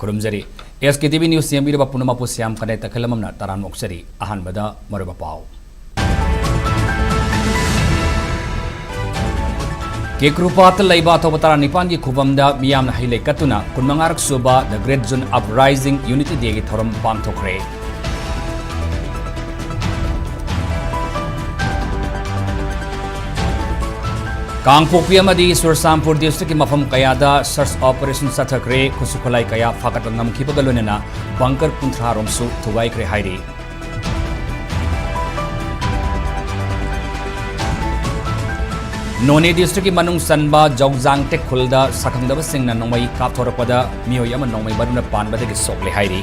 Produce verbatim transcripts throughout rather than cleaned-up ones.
ꯈꯨꯔꯨꯝꯖꯔꯤ꯫ ꯑꯦꯁ ꯀꯦ T V news ꯌꯦꯡꯕꯤꯔꯕ ꯄꯨꯝꯅꯃꯛꯄꯨ ꯁ꯭ꯌꯥꯝ ꯀꯅꯦ ꯇꯈꯦꯜꯂꯝꯅ ꯇꯔꯥꯝꯅ ꯑꯣꯛꯆꯔꯤ꯫ ꯑꯍꯥꯟꯕꯗ ꯃꯔꯨꯑꯣꯏꯕ ꯄꯥꯎ꯫ ꯀꯦꯀ꯭ꯔꯨꯄꯥꯠꯇ ꯂꯩꯕ ꯑꯊꯧꯕ ꯇꯔꯥꯅꯤꯄꯥꯟꯒꯤ ꯈꯨꯕꯝꯗ ꯃꯤꯌꯥꯝꯅ ꯍꯩ ꯂꯩ ꯀꯠꯇꯨꯅ ꯀꯨꯟꯃꯉꯥꯔꯛ ꯁꯨꯕ The Great June Uprising Unity Day ꯒꯤ ꯊꯧꯔꯝ ꯄꯥꯡꯊꯣꯛꯈ꯭ꯔꯦ꯫ ꯀꯥꯡꯄꯣꯛꯄꯤ ꯑꯃꯗꯤ ꯆꯨꯔꯆꯥꯟꯄꯨꯔ ꯗꯤꯁꯇ꯭ꯔꯤꯛꯀꯤ ꯃꯐꯝ ꯀꯌꯥꯗ search operation ꯆꯠꯊꯈ꯭ꯔꯦ꯫ ꯈꯨꯠꯁꯨ ꯈꯨꯠꯂꯥꯏ ꯀꯌꯥ ꯐꯥꯒꯠꯄ ꯉꯝꯈꯤꯕꯒ ꯂꯣꯏꯅꯅ bunker ꯀꯨꯟꯊ꯭ꯔꯥ ꯔꯣꯝꯁꯨ ꯊꯨꯒꯥꯏꯈ꯭ꯔꯦ ꯍꯥꯏꯔꯤ꯫ ꯅꯣꯅꯦ ꯗꯤꯁꯇ꯭ꯔꯤꯛꯀꯤ ꯃꯅꯨꯡ ꯆꯟꯕ ꯖꯧꯖꯥꯡꯇꯦꯛ ꯈꯨꯜꯗ ꯁꯛꯈꯪꯗꯕꯁꯤꯡꯅ ꯅꯣꯡꯃꯩ ꯀꯥꯞꯊꯣꯔꯛꯄꯗ ꯃꯤꯑꯣꯏ ꯑꯃ ꯅꯣꯡꯃꯩ ꯃꯔꯨꯅ ꯄꯥꯟꯕꯗꯒꯤ ꯁꯣꯛꯂꯦ ꯍꯥꯏꯔꯤ꯫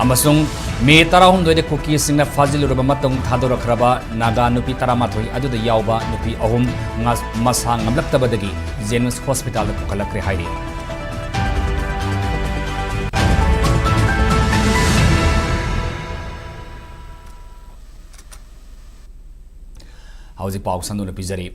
ꯑꯃꯁꯨꯡ ꯃꯦ ꯇꯔꯥꯍꯨꯝꯗꯣꯏꯗ ꯀꯨꯀꯤꯁꯤꯡꯅ ꯐꯥꯖꯤꯜꯂꯨꯔꯕ ꯃꯇꯨꯡ ꯊꯥꯗꯣꯔꯛꯈ꯭ꯔꯕ ꯅꯥꯒꯥ ꯅꯨꯄꯤ ꯇꯔꯥꯃꯥꯊꯣꯏ ꯑꯗꯨꯗ ꯌꯥꯎꯕ ꯅꯨꯄꯤ ꯑꯍꯨꯝ ꯉꯥ-, ꯃꯁꯥ ꯉꯝꯂꯛꯇꯕꯗꯒꯤ ꯖꯦꯅꯤꯝꯁ ꯍꯣꯁꯄꯤꯇꯥꯜꯗ ꯄꯨꯈꯠꯂꯛꯈ꯭ꯔꯦ ꯍꯥꯏꯔꯤ꯫ ꯍꯧꯖꯤꯛ ꯄꯥꯎ ꯁꯟꯗꯣꯛꯅ ꯄꯤꯖꯔꯤ꯫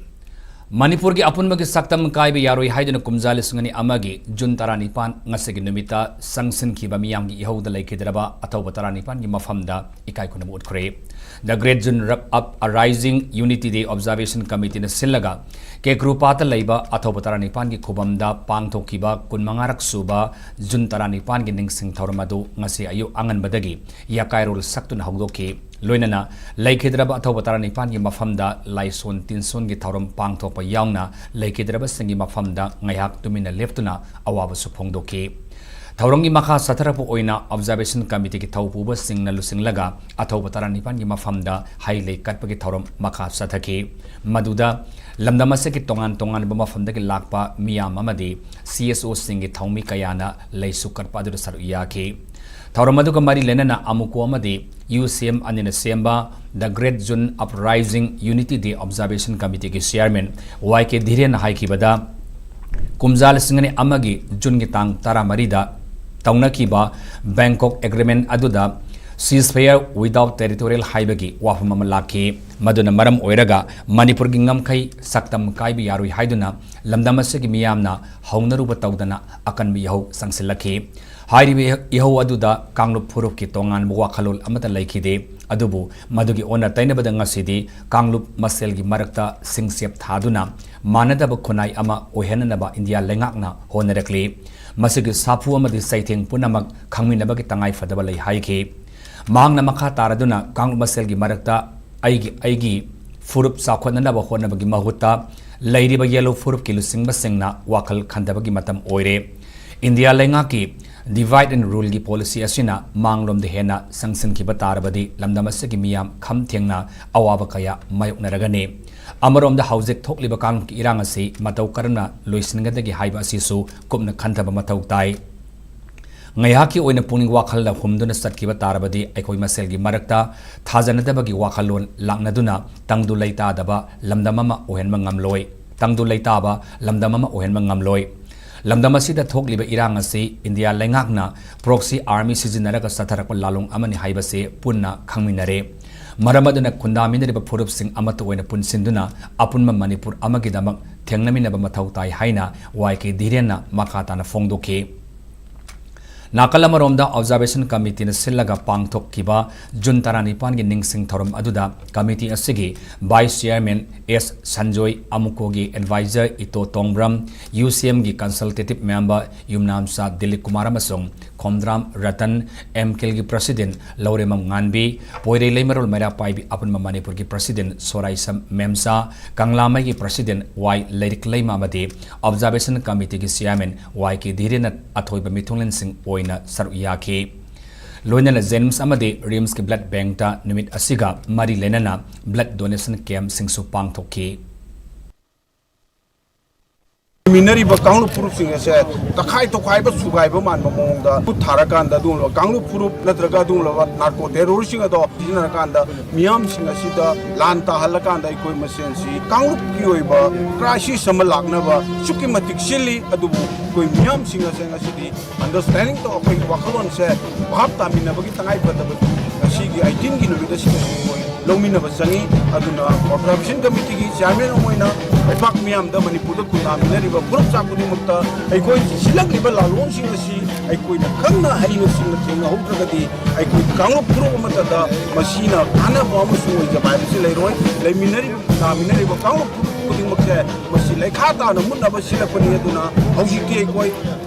ꯃꯅꯤꯄꯨꯔꯒꯤ ꯑꯄꯨꯟꯕꯒꯤ ꯁꯛꯇꯝ ꯀꯥꯏꯕ ꯌꯥꯔꯣꯏ ꯍꯥꯏꯗꯨꯅ ꯀꯨꯝꯖꯥ ꯂꯤꯁꯤꯡ ꯑꯅꯤ ꯑꯃꯒꯤ ꯖꯨꯟ ꯇꯔꯥꯅꯤꯄꯥꯟ ꯉꯁꯤꯒꯤ ꯅꯨꯃꯤꯠꯇ ꯆꯪꯁꯤꯟꯈꯤꯕ ꯃꯤꯌꯥꯝꯒꯤ ꯏꯍꯧꯗ ꯂꯩꯈꯤꯗ꯭ꯔꯕ ꯑꯊꯧꯕ ꯇꯔꯥꯅꯤꯄꯥꯟꯒꯤ ꯃꯐꯝꯗ ꯏꯀꯥꯏ ꯈꯨꯝꯅꯕ ꯎꯠꯈ꯭ꯔꯦ꯫ The Great June Uprising Unity Day Observation Committee ꯅ ꯁꯤꯜꯂꯒ ꯀꯦꯀ꯭ꯔꯨꯄꯥꯠꯇ ꯂꯩꯕ ꯑꯊꯧꯕ ꯇꯔꯥꯅꯤꯄꯥꯟꯒꯤ ꯈꯨꯕꯝꯗ ꯄꯥꯡꯊꯣꯛꯈꯤꯕ ꯀꯨꯟꯃꯉꯥꯔꯛ ꯁꯨꯕ ꯖꯨꯟ ꯇꯔꯥꯅꯤꯄꯥꯟꯒꯤ ꯅꯤꯡꯁꯤꯡ ꯊꯧꯔꯝ ꯑꯗꯨ ꯉꯁꯤ ꯑꯌꯨꯛ ꯑꯉꯟꯕꯗꯒꯤ ꯌꯥꯀꯥꯏꯔꯣꯜ ꯁꯛꯇꯨꯅ ꯍꯧꯗꯣꯛꯈꯤ꯫ ꯂꯣꯏꯅꯅ ꯂꯩꯈꯤꯗ꯭ꯔꯕ ꯑꯊꯧꯕ ꯇꯔꯥꯅꯤꯄꯥꯟꯒꯤ ꯃꯐꯝꯗ ꯂꯥꯏꯁꯣꯟ ꯇꯤꯟꯁꯣꯟꯒꯤ ꯊꯧꯔꯝ ꯄꯥꯡꯊꯣꯛꯄ ꯌꯥꯎꯅ ꯂꯩꯈꯤꯗ꯭ꯔꯕꯁꯤꯡꯒꯤ ꯃꯐꯝꯗ ꯉꯥꯏꯍꯥꯛ ꯇꯨꯃꯤꯟꯅ ꯂꯦꯞꯇꯨꯅ ꯑꯋꯥꯕꯁꯨ ꯐꯣꯡꯗꯣꯛꯈꯤ꯫ ꯊꯧꯔꯝꯒꯤ ꯃꯈꯥ ꯆꯠꯊꯔꯛꯄ ꯑꯣꯏꯅ Observation Committee ꯒꯤ ꯊꯧꯄꯨꯕꯁꯤꯡꯅ ꯂꯨꯆꯤꯡꯂꯒ ꯑꯊꯧꯕ ꯇꯔꯥꯅꯤꯄꯥꯟꯒꯤ ꯃꯐꯝꯗ ꯍꯩ ꯂꯩ ꯀꯠꯄꯒꯤ ꯊꯧꯔꯝ ꯃꯈꯥ ꯆꯠꯊꯈꯤ꯫ ꯃꯗꯨꯗ ꯂꯝꯗꯝ ꯑꯁꯤꯒꯤ ꯇꯣꯉꯥꯟ ꯇꯣꯉꯥꯟꯕ ꯃꯐꯝꯗꯒꯤ ꯂꯥꯛꯄ ꯃꯤꯌꯥꯝ ꯑꯃꯗꯤ C S O ꯁꯤꯡꯒꯤ ꯊꯧꯃꯤ ꯀꯌꯥꯅ ꯂꯩꯁꯨ ꯀꯠꯄ ꯑꯗꯨꯗ ꯁꯔꯨꯛ ꯌꯥꯈꯤ꯫ ꯊꯧꯔꯝ ꯑꯗꯨꯒ ꯃꯔꯤ ꯂꯩꯅꯅ ꯑꯃꯨꯀꯣ ꯑꯃꯗꯤ ꯌꯨ ꯁꯤ ꯑꯦꯝ ꯑꯅꯤꯅ ꯁꯦꯝꯕ The Great June Uprising Unity Day Observation Committee ꯒꯤ chairman ꯋꯥꯏ ꯀꯦ ꯙꯤꯔꯦꯟꯅ ꯍꯥꯏꯈꯤꯕꯗ, ꯀꯨꯝꯖꯥ ꯂꯤꯁꯤꯡ ꯑꯅꯤ ꯑꯃꯒꯤ ꯖꯨꯟꯒꯤ ꯇꯥꯡ ꯇꯔꯥꯃꯔꯤꯗ ꯇꯧꯅꯈꯤꯕ Bangkok Agreement ꯑꯗꯨꯗ ceasefire without territorial ꯍꯥꯏꯕꯒꯤ ꯋꯥꯐꯝ ꯑꯃ ꯂꯥꯛꯈꯤ꯫ ꯃꯗꯨꯅ ꯃꯔꯝ ꯑꯣꯏꯔꯒ ꯃꯅꯤꯄꯨꯔꯒꯤ ꯉꯝꯈꯩ ꯁꯛꯇꯝ ꯀꯥꯏꯕ ꯌꯥꯔꯣꯏ ꯍꯥꯏꯗꯨꯅ ꯂꯝꯗꯝ ꯑꯁꯤꯒꯤ ꯃꯤꯌꯥꯝꯅ ꯍꯧꯅꯔꯨꯕ ꯇꯧꯗꯅ ꯑꯀꯟꯕ ꯏꯍꯧ ꯆꯪꯁꯤꯜꯂꯛꯈꯤ꯫ ꯍꯥꯏꯔꯤꯕ ꯏꯍꯧ ꯑꯗꯨꯗ ꯀꯥꯡꯂꯨꯞ ꯐꯨꯔꯨꯞꯀꯤ ꯇꯣꯉꯥꯟꯕ ꯋꯥꯈꯜꯂꯣꯟ ꯑꯃꯠꯇ ꯂꯩꯈꯤꯗꯦ꯫ ꯑꯗꯨꯕꯨ ꯃꯗꯨꯒꯤ ꯑꯣꯟꯅ ꯇꯩꯅꯕꯗ ꯉꯁꯤꯗꯤ ꯀꯥꯡꯂꯨꯞ ꯃꯁꯦꯜꯒꯤ ꯃꯔꯛꯇ ꯁꯤꯡꯆꯦꯞ ꯊꯥꯗꯨꯅ ꯃꯥꯟꯅꯗꯕ ꯈꯨꯟꯅꯥꯏ ꯑꯃ ꯑꯣꯏꯍꯟꯅꯅꯕ ꯏꯟꯗꯤꯌꯥ ꯂꯩꯉꯥꯛꯅ ꯍꯣꯠꯅꯔꯛꯂꯤ꯫ ꯃꯁꯤꯒꯤ ꯁꯥꯐꯨ ꯑꯃꯗꯤ ꯆꯩꯊꯦꯡ ꯄꯨꯝꯅꯃꯛ ꯈꯪꯃꯤꯟꯅꯕꯒꯤ ꯇꯉꯥꯏꯐꯗꯕ ꯂꯩ ꯍꯥꯏꯈꯤ꯫ ꯃꯍꯥꯛꯅ ꯃꯈꯥ ꯇꯥꯔꯗꯨꯅ ꯀꯥꯡꯂꯨꯞ ꯃꯁꯦꯜꯒꯤ ꯃꯔꯛꯇ ꯑꯩꯒꯤ, ꯑꯩꯒꯤ ꯐꯨꯔꯨꯞ ꯆꯥꯎꯈꯠꯅꯅꯕ ꯍꯣꯠꯅꯕꯒꯤ ꯃꯍꯨꯠꯇ ꯂꯩꯔꯤꯕ ꯌꯦꯜꯂꯣ ꯐꯨꯔꯨꯞꯀꯤ ꯂꯨꯆꯤꯡꯕꯁꯤꯡꯅ ꯋꯥꯈꯜ ꯈꯟꯊꯕꯒꯤ ꯃꯇꯝ ꯑꯣꯏꯔꯦ꯫ ꯏꯟꯗꯤꯌꯥ ꯂꯩꯉꯥꯛꯀꯤ divide and ruleꯒꯤ policy ꯑꯁꯤꯅ ꯃꯥꯡꯂꯣꯝꯗ ꯍꯦꯟꯅ ꯆꯪꯁꯤꯟꯈꯤꯕ ꯇꯥꯔꯕꯗꯤ ꯂꯝꯗꯝ ꯑꯁꯤꯒꯤ ꯃꯤꯌꯥꯝ ꯈꯝ ꯊꯦꯡꯅ ꯑꯋꯥꯕ ꯀꯌꯥ ꯃꯥꯌꯣꯛꯅꯔꯒꯅꯤ꯫ ꯑꯃꯔꯣꯝꯗ ꯍꯧꯖꯤꯛ ꯊꯣꯛꯂꯤꯕ ꯀꯥꯡꯂꯨꯞꯀꯤ ꯏꯔꯥꯡ ꯑꯁꯤ ꯃꯇꯧ ꯀꯔꯝꯅ ꯂꯣꯏꯁꯤꯟꯒꯗꯒꯦ ꯍꯥꯏꯕ ꯑꯁꯤꯁꯨ ꯀꯨꯞꯅ ꯈꯟꯊꯕ ꯃꯊꯧ ꯇꯥꯏ꯫ ꯉꯥꯏꯍꯥꯛꯀꯤ ꯑꯣꯏꯅ ꯄꯨꯛꯅꯤꯡ ꯋꯥꯈꯜꯗ ꯍꯨꯝꯗꯨꯅ ꯆꯠꯈꯤꯕ ꯇꯥꯔꯕꯗꯤ ꯑꯩꯈꯣꯏ ꯃꯁꯦꯜꯒꯤ ꯃꯔꯛꯇ ꯊꯥꯖꯅꯗꯕꯒꯤ ꯋꯥꯈꯜꯂꯣꯟ ꯂꯥꯛꯅꯗꯨꯅ ꯇꯪꯗꯨ ꯂꯩꯇꯥꯗꯕ ꯂꯝꯗꯝ ꯑꯃ ꯑꯣꯏꯍꯟꯕ ꯉꯝꯂꯣꯏ꯫ ꯇꯪꯗꯨ ꯂꯩꯇꯥꯕ ꯂꯝꯗꯝ ꯑꯃ ꯑꯣꯏꯍꯟꯕ ꯉꯝꯂꯣꯏ꯫ ꯂꯝꯗꯝ ꯑꯁꯤꯗ ꯊꯣꯛꯂꯤꯕ ꯏꯔꯥꯡ ꯑꯁꯤ ꯏꯟꯗꯤꯌꯥ ꯂꯩꯉꯥꯛꯅ proxy army ꯁꯤꯖꯤꯟꯅꯔꯒ ꯆꯠꯊꯔꯛꯄ ꯂꯥꯂꯣꯡ ꯑꯃꯅꯤ ꯍꯥꯏꯕꯁꯤ ꯄꯨꯟꯅ ꯈꯪꯃꯤꯟꯅꯔꯦ꯫ ꯃꯔꯝ ꯑꯗꯨꯅ ꯈꯨꯟꯗꯥꯃꯤꯟꯅꯔꯤꯕ ꯐꯨꯔꯨꯞꯁꯤꯡ ꯑꯃꯠꯇ ꯑꯣꯏꯅ ꯄꯨꯟꯁꯤꯟꯗꯨꯅ ꯑꯄꯨꯟꯕ ꯃꯅꯤꯄꯨꯔ ꯑꯃꯒꯤꯗꯃꯛ ꯊꯦꯡꯅꯃꯤꯟꯅꯕ ꯃꯊꯧ ꯇꯥꯏ ꯍꯥꯏꯅ ꯋꯥꯏ ꯀꯦ ꯙꯤꯔꯦꯟꯅ ꯃꯈꯥ ꯇꯥꯅ ꯐꯣꯡꯗꯣꯛꯈꯤ꯫ ꯅꯥꯀꯜ ꯑꯃꯔꯣꯝꯗ Observation Committeeꯅ ꯁꯤꯜꯂꯒ ꯄꯥꯡꯊꯣꯛꯈꯤꯕ ꯖꯨꯟ ꯇꯔꯥꯅꯤꯄꯥꯟꯒꯤ ꯅꯤꯡꯁꯤꯡ ꯊꯧꯔꯝ ꯑꯗꯨꯗ committee ꯑꯁꯤꯒꯤ Vice Chairman ꯑꯦꯁ ꯁꯟꯖꯣꯏ, ꯑꯃꯨꯀꯣꯒꯤ advisor ꯏꯇꯣ ꯇꯣꯡꯕ꯭ꯔꯝ, ꯌꯨ ꯁꯤ ꯑꯦꯝꯒꯤ consultative member ꯌꯨꯝꯅꯥꯝꯆꯥ ꯗꯤꯂꯤꯞ ꯀꯨꯃꯥꯔ ꯑꯃꯁꯨꯡ ꯈꯣꯝꯗ꯭ꯔꯥꯝ ꯔꯇꯟ, ꯑꯦꯝ ꯀꯤꯜꯒꯤ president ꯂꯧꯔꯦꯝꯕꯝ ꯉꯥꯟꯕꯤ, ꯄꯣꯏꯔꯩ ꯂꯩꯃꯔꯣꯜ ꯃꯩꯔꯥ ꯄꯥꯏꯕꯤ ꯑꯄꯨꯟꯕ ꯃꯅꯤꯄꯨꯔꯒꯤ president ꯁꯣꯔꯥꯏꯁꯝ ꯃꯦꯝꯆꯥ, ꯀꯪꯂꯥꯃꯩꯒꯤ president ꯋꯥꯏ ꯂꯩꯔꯤꯛꯂꯩꯃ ꯑꯃꯗꯤ Observation Committeeꯒꯤ chairman ꯋꯥꯏ ꯀꯦ ꯙꯤꯔꯦꯟꯅ ꯑꯊꯣꯏꯕ ꯃꯤꯊꯨꯡꯂꯦꯟꯁꯤꯡ ꯑꯣꯏꯅ ꯁꯔꯨꯛ ꯌꯥꯈꯤ꯫ ꯂꯣꯏꯅꯅ JNIMS ꯑꯃꯗꯤ RIMSꯀꯤ blood bankꯇ ꯅꯨꯃꯤꯠ ꯑꯁꯤꯒ ꯃꯔꯤ ꯂꯩꯅꯅ blood donation campꯁꯤꯡꯁꯨ ꯄꯥꯡꯊꯣꯛꯈꯤ꯫ ꯂꯩꯃꯤꯟꯅꯔꯤꯕ ꯀꯥꯡꯂꯨꯞ ꯐꯨꯔꯨꯞꯁꯤꯡ ꯑꯁꯦ ꯇꯈꯥꯏ ꯇꯣꯈꯥꯏꯕ, ꯁꯨꯒꯥꯏꯕ ꯃꯥꯟꯕ ꯃꯑꯣꯡꯗ ꯈꯨꯠ ꯊꯥꯔꯀꯥꯟꯗ, ꯑꯗꯨꯒꯨꯝꯂꯕ ꯀꯥꯡꯂꯨꯞ ꯐꯨꯔꯨꯞ ꯅꯠꯇ꯭ꯔꯒ ꯑꯗꯨꯒꯨꯝꯂꯕ ꯅꯥꯔꯀꯣ ꯇꯦꯔꯣꯔꯤꯁꯁꯤꯡ ꯑꯗꯣ ꯁꯤꯖꯤꯟꯅꯔꯀꯥꯟꯗ ꯃꯤꯌꯥꯝꯁꯤꯡ ꯑꯁꯤꯗ ꯂꯥꯟ ꯇꯥꯍꯜꯂꯀꯥꯟꯗ ꯑꯩꯈꯣꯏ ꯃꯁꯦꯟꯁꯤ ꯀꯥꯡꯂꯨꯞꯀꯤ ꯑꯣꯏꯕ ꯀ꯭ꯔꯥꯏꯁꯤꯁ ꯑꯃ ꯂꯥꯛꯅꯕ ꯑꯁꯨꯛꯀꯤ ꯃꯇꯤꯛ ꯁꯤꯜꯂꯤ꯫ ꯑꯗꯨꯕꯨ ꯑꯩꯈꯣꯏ ꯃꯤꯌꯥꯝꯁꯤꯡ ꯑꯁꯦ ꯉꯁꯤꯗꯤ ꯑꯟꯗꯔꯁ꯭ꯇꯦꯟꯗꯤꯡ ꯇꯧ, ꯑꯩꯈꯣꯏꯒꯤ ꯋꯥꯈꯜꯂꯣꯟꯁꯦ ꯚꯥꯞ ꯇꯥꯃꯤꯟꯅꯕꯒꯤ ꯇꯉꯥꯏꯐꯗꯕꯗꯨ ꯉꯁꯤꯒꯤ ꯑꯩꯇꯤꯟꯒꯤ ꯅꯨꯃꯤꯠ ꯑꯁꯤꯗ ꯑꯩꯈꯣꯏ ꯂꯧꯃꯤꯟꯅꯕ ꯆꯪꯉꯤ꯫ ꯑꯗꯨꯅ ꯀꯣꯔꯄꯔꯦꯁꯟ ꯀꯃꯤꯇꯤꯒꯤ ꯆꯤꯌꯥꯔꯃꯦꯟ ꯑꯃ ꯑꯣꯏꯅ ꯂꯩꯕꯥꯛ ꯃꯤꯌꯥꯝꯗ, ꯃꯅꯤꯄꯨꯔꯗ ꯈꯨꯟꯗꯥꯃꯤꯟꯅꯔꯤꯕ ꯐꯨꯔꯨꯞ ꯆꯥ ꯈꯨꯗꯤꯡꯃꯛꯇ ꯑꯩꯈꯣꯏ ꯁꯤꯜꯂꯛꯂꯤꯕ ꯂꯥꯜꯂꯣꯡꯁꯤꯡ ꯑꯁꯤ ꯑꯩꯈꯣꯏꯅ ꯈꯪꯅ ꯍꯩꯅ ꯁꯤꯡꯅ ꯊꯦꯡꯅꯍꯧꯗ꯭ꯔꯒꯗꯤ ꯑꯩꯈꯣꯏ ꯀꯥꯡꯂꯨꯞ ꯐꯨꯔꯨꯞ ꯑꯃꯠꯇꯗ ꯃꯁꯤꯅ ꯀꯥꯟꯅꯕ ꯑꯃꯁꯨꯡ ꯑꯣꯏꯖꯕ ꯍꯥꯏꯕꯁꯤ ꯂꯩꯔꯣꯏ꯫ ꯂꯩꯃꯤꯟꯅꯔꯤꯕ, ꯈꯨꯟꯗꯥꯃꯤꯟꯅꯔꯤꯕ ꯀꯥꯡꯂꯨꯞ ꯐꯨꯔꯨꯞ ꯈꯨꯗꯤꯡꯃꯛꯁꯦ ꯃꯁꯤ ꯂꯩꯈꯥ ꯇꯥꯅ ꯃꯨꯠꯅꯕ ꯁꯤꯜꯂꯛꯄꯅꯤ꯫ ꯑꯗꯨꯅ ꯍꯧꯖꯤꯛꯇꯤ ꯑꯩꯈꯣꯏ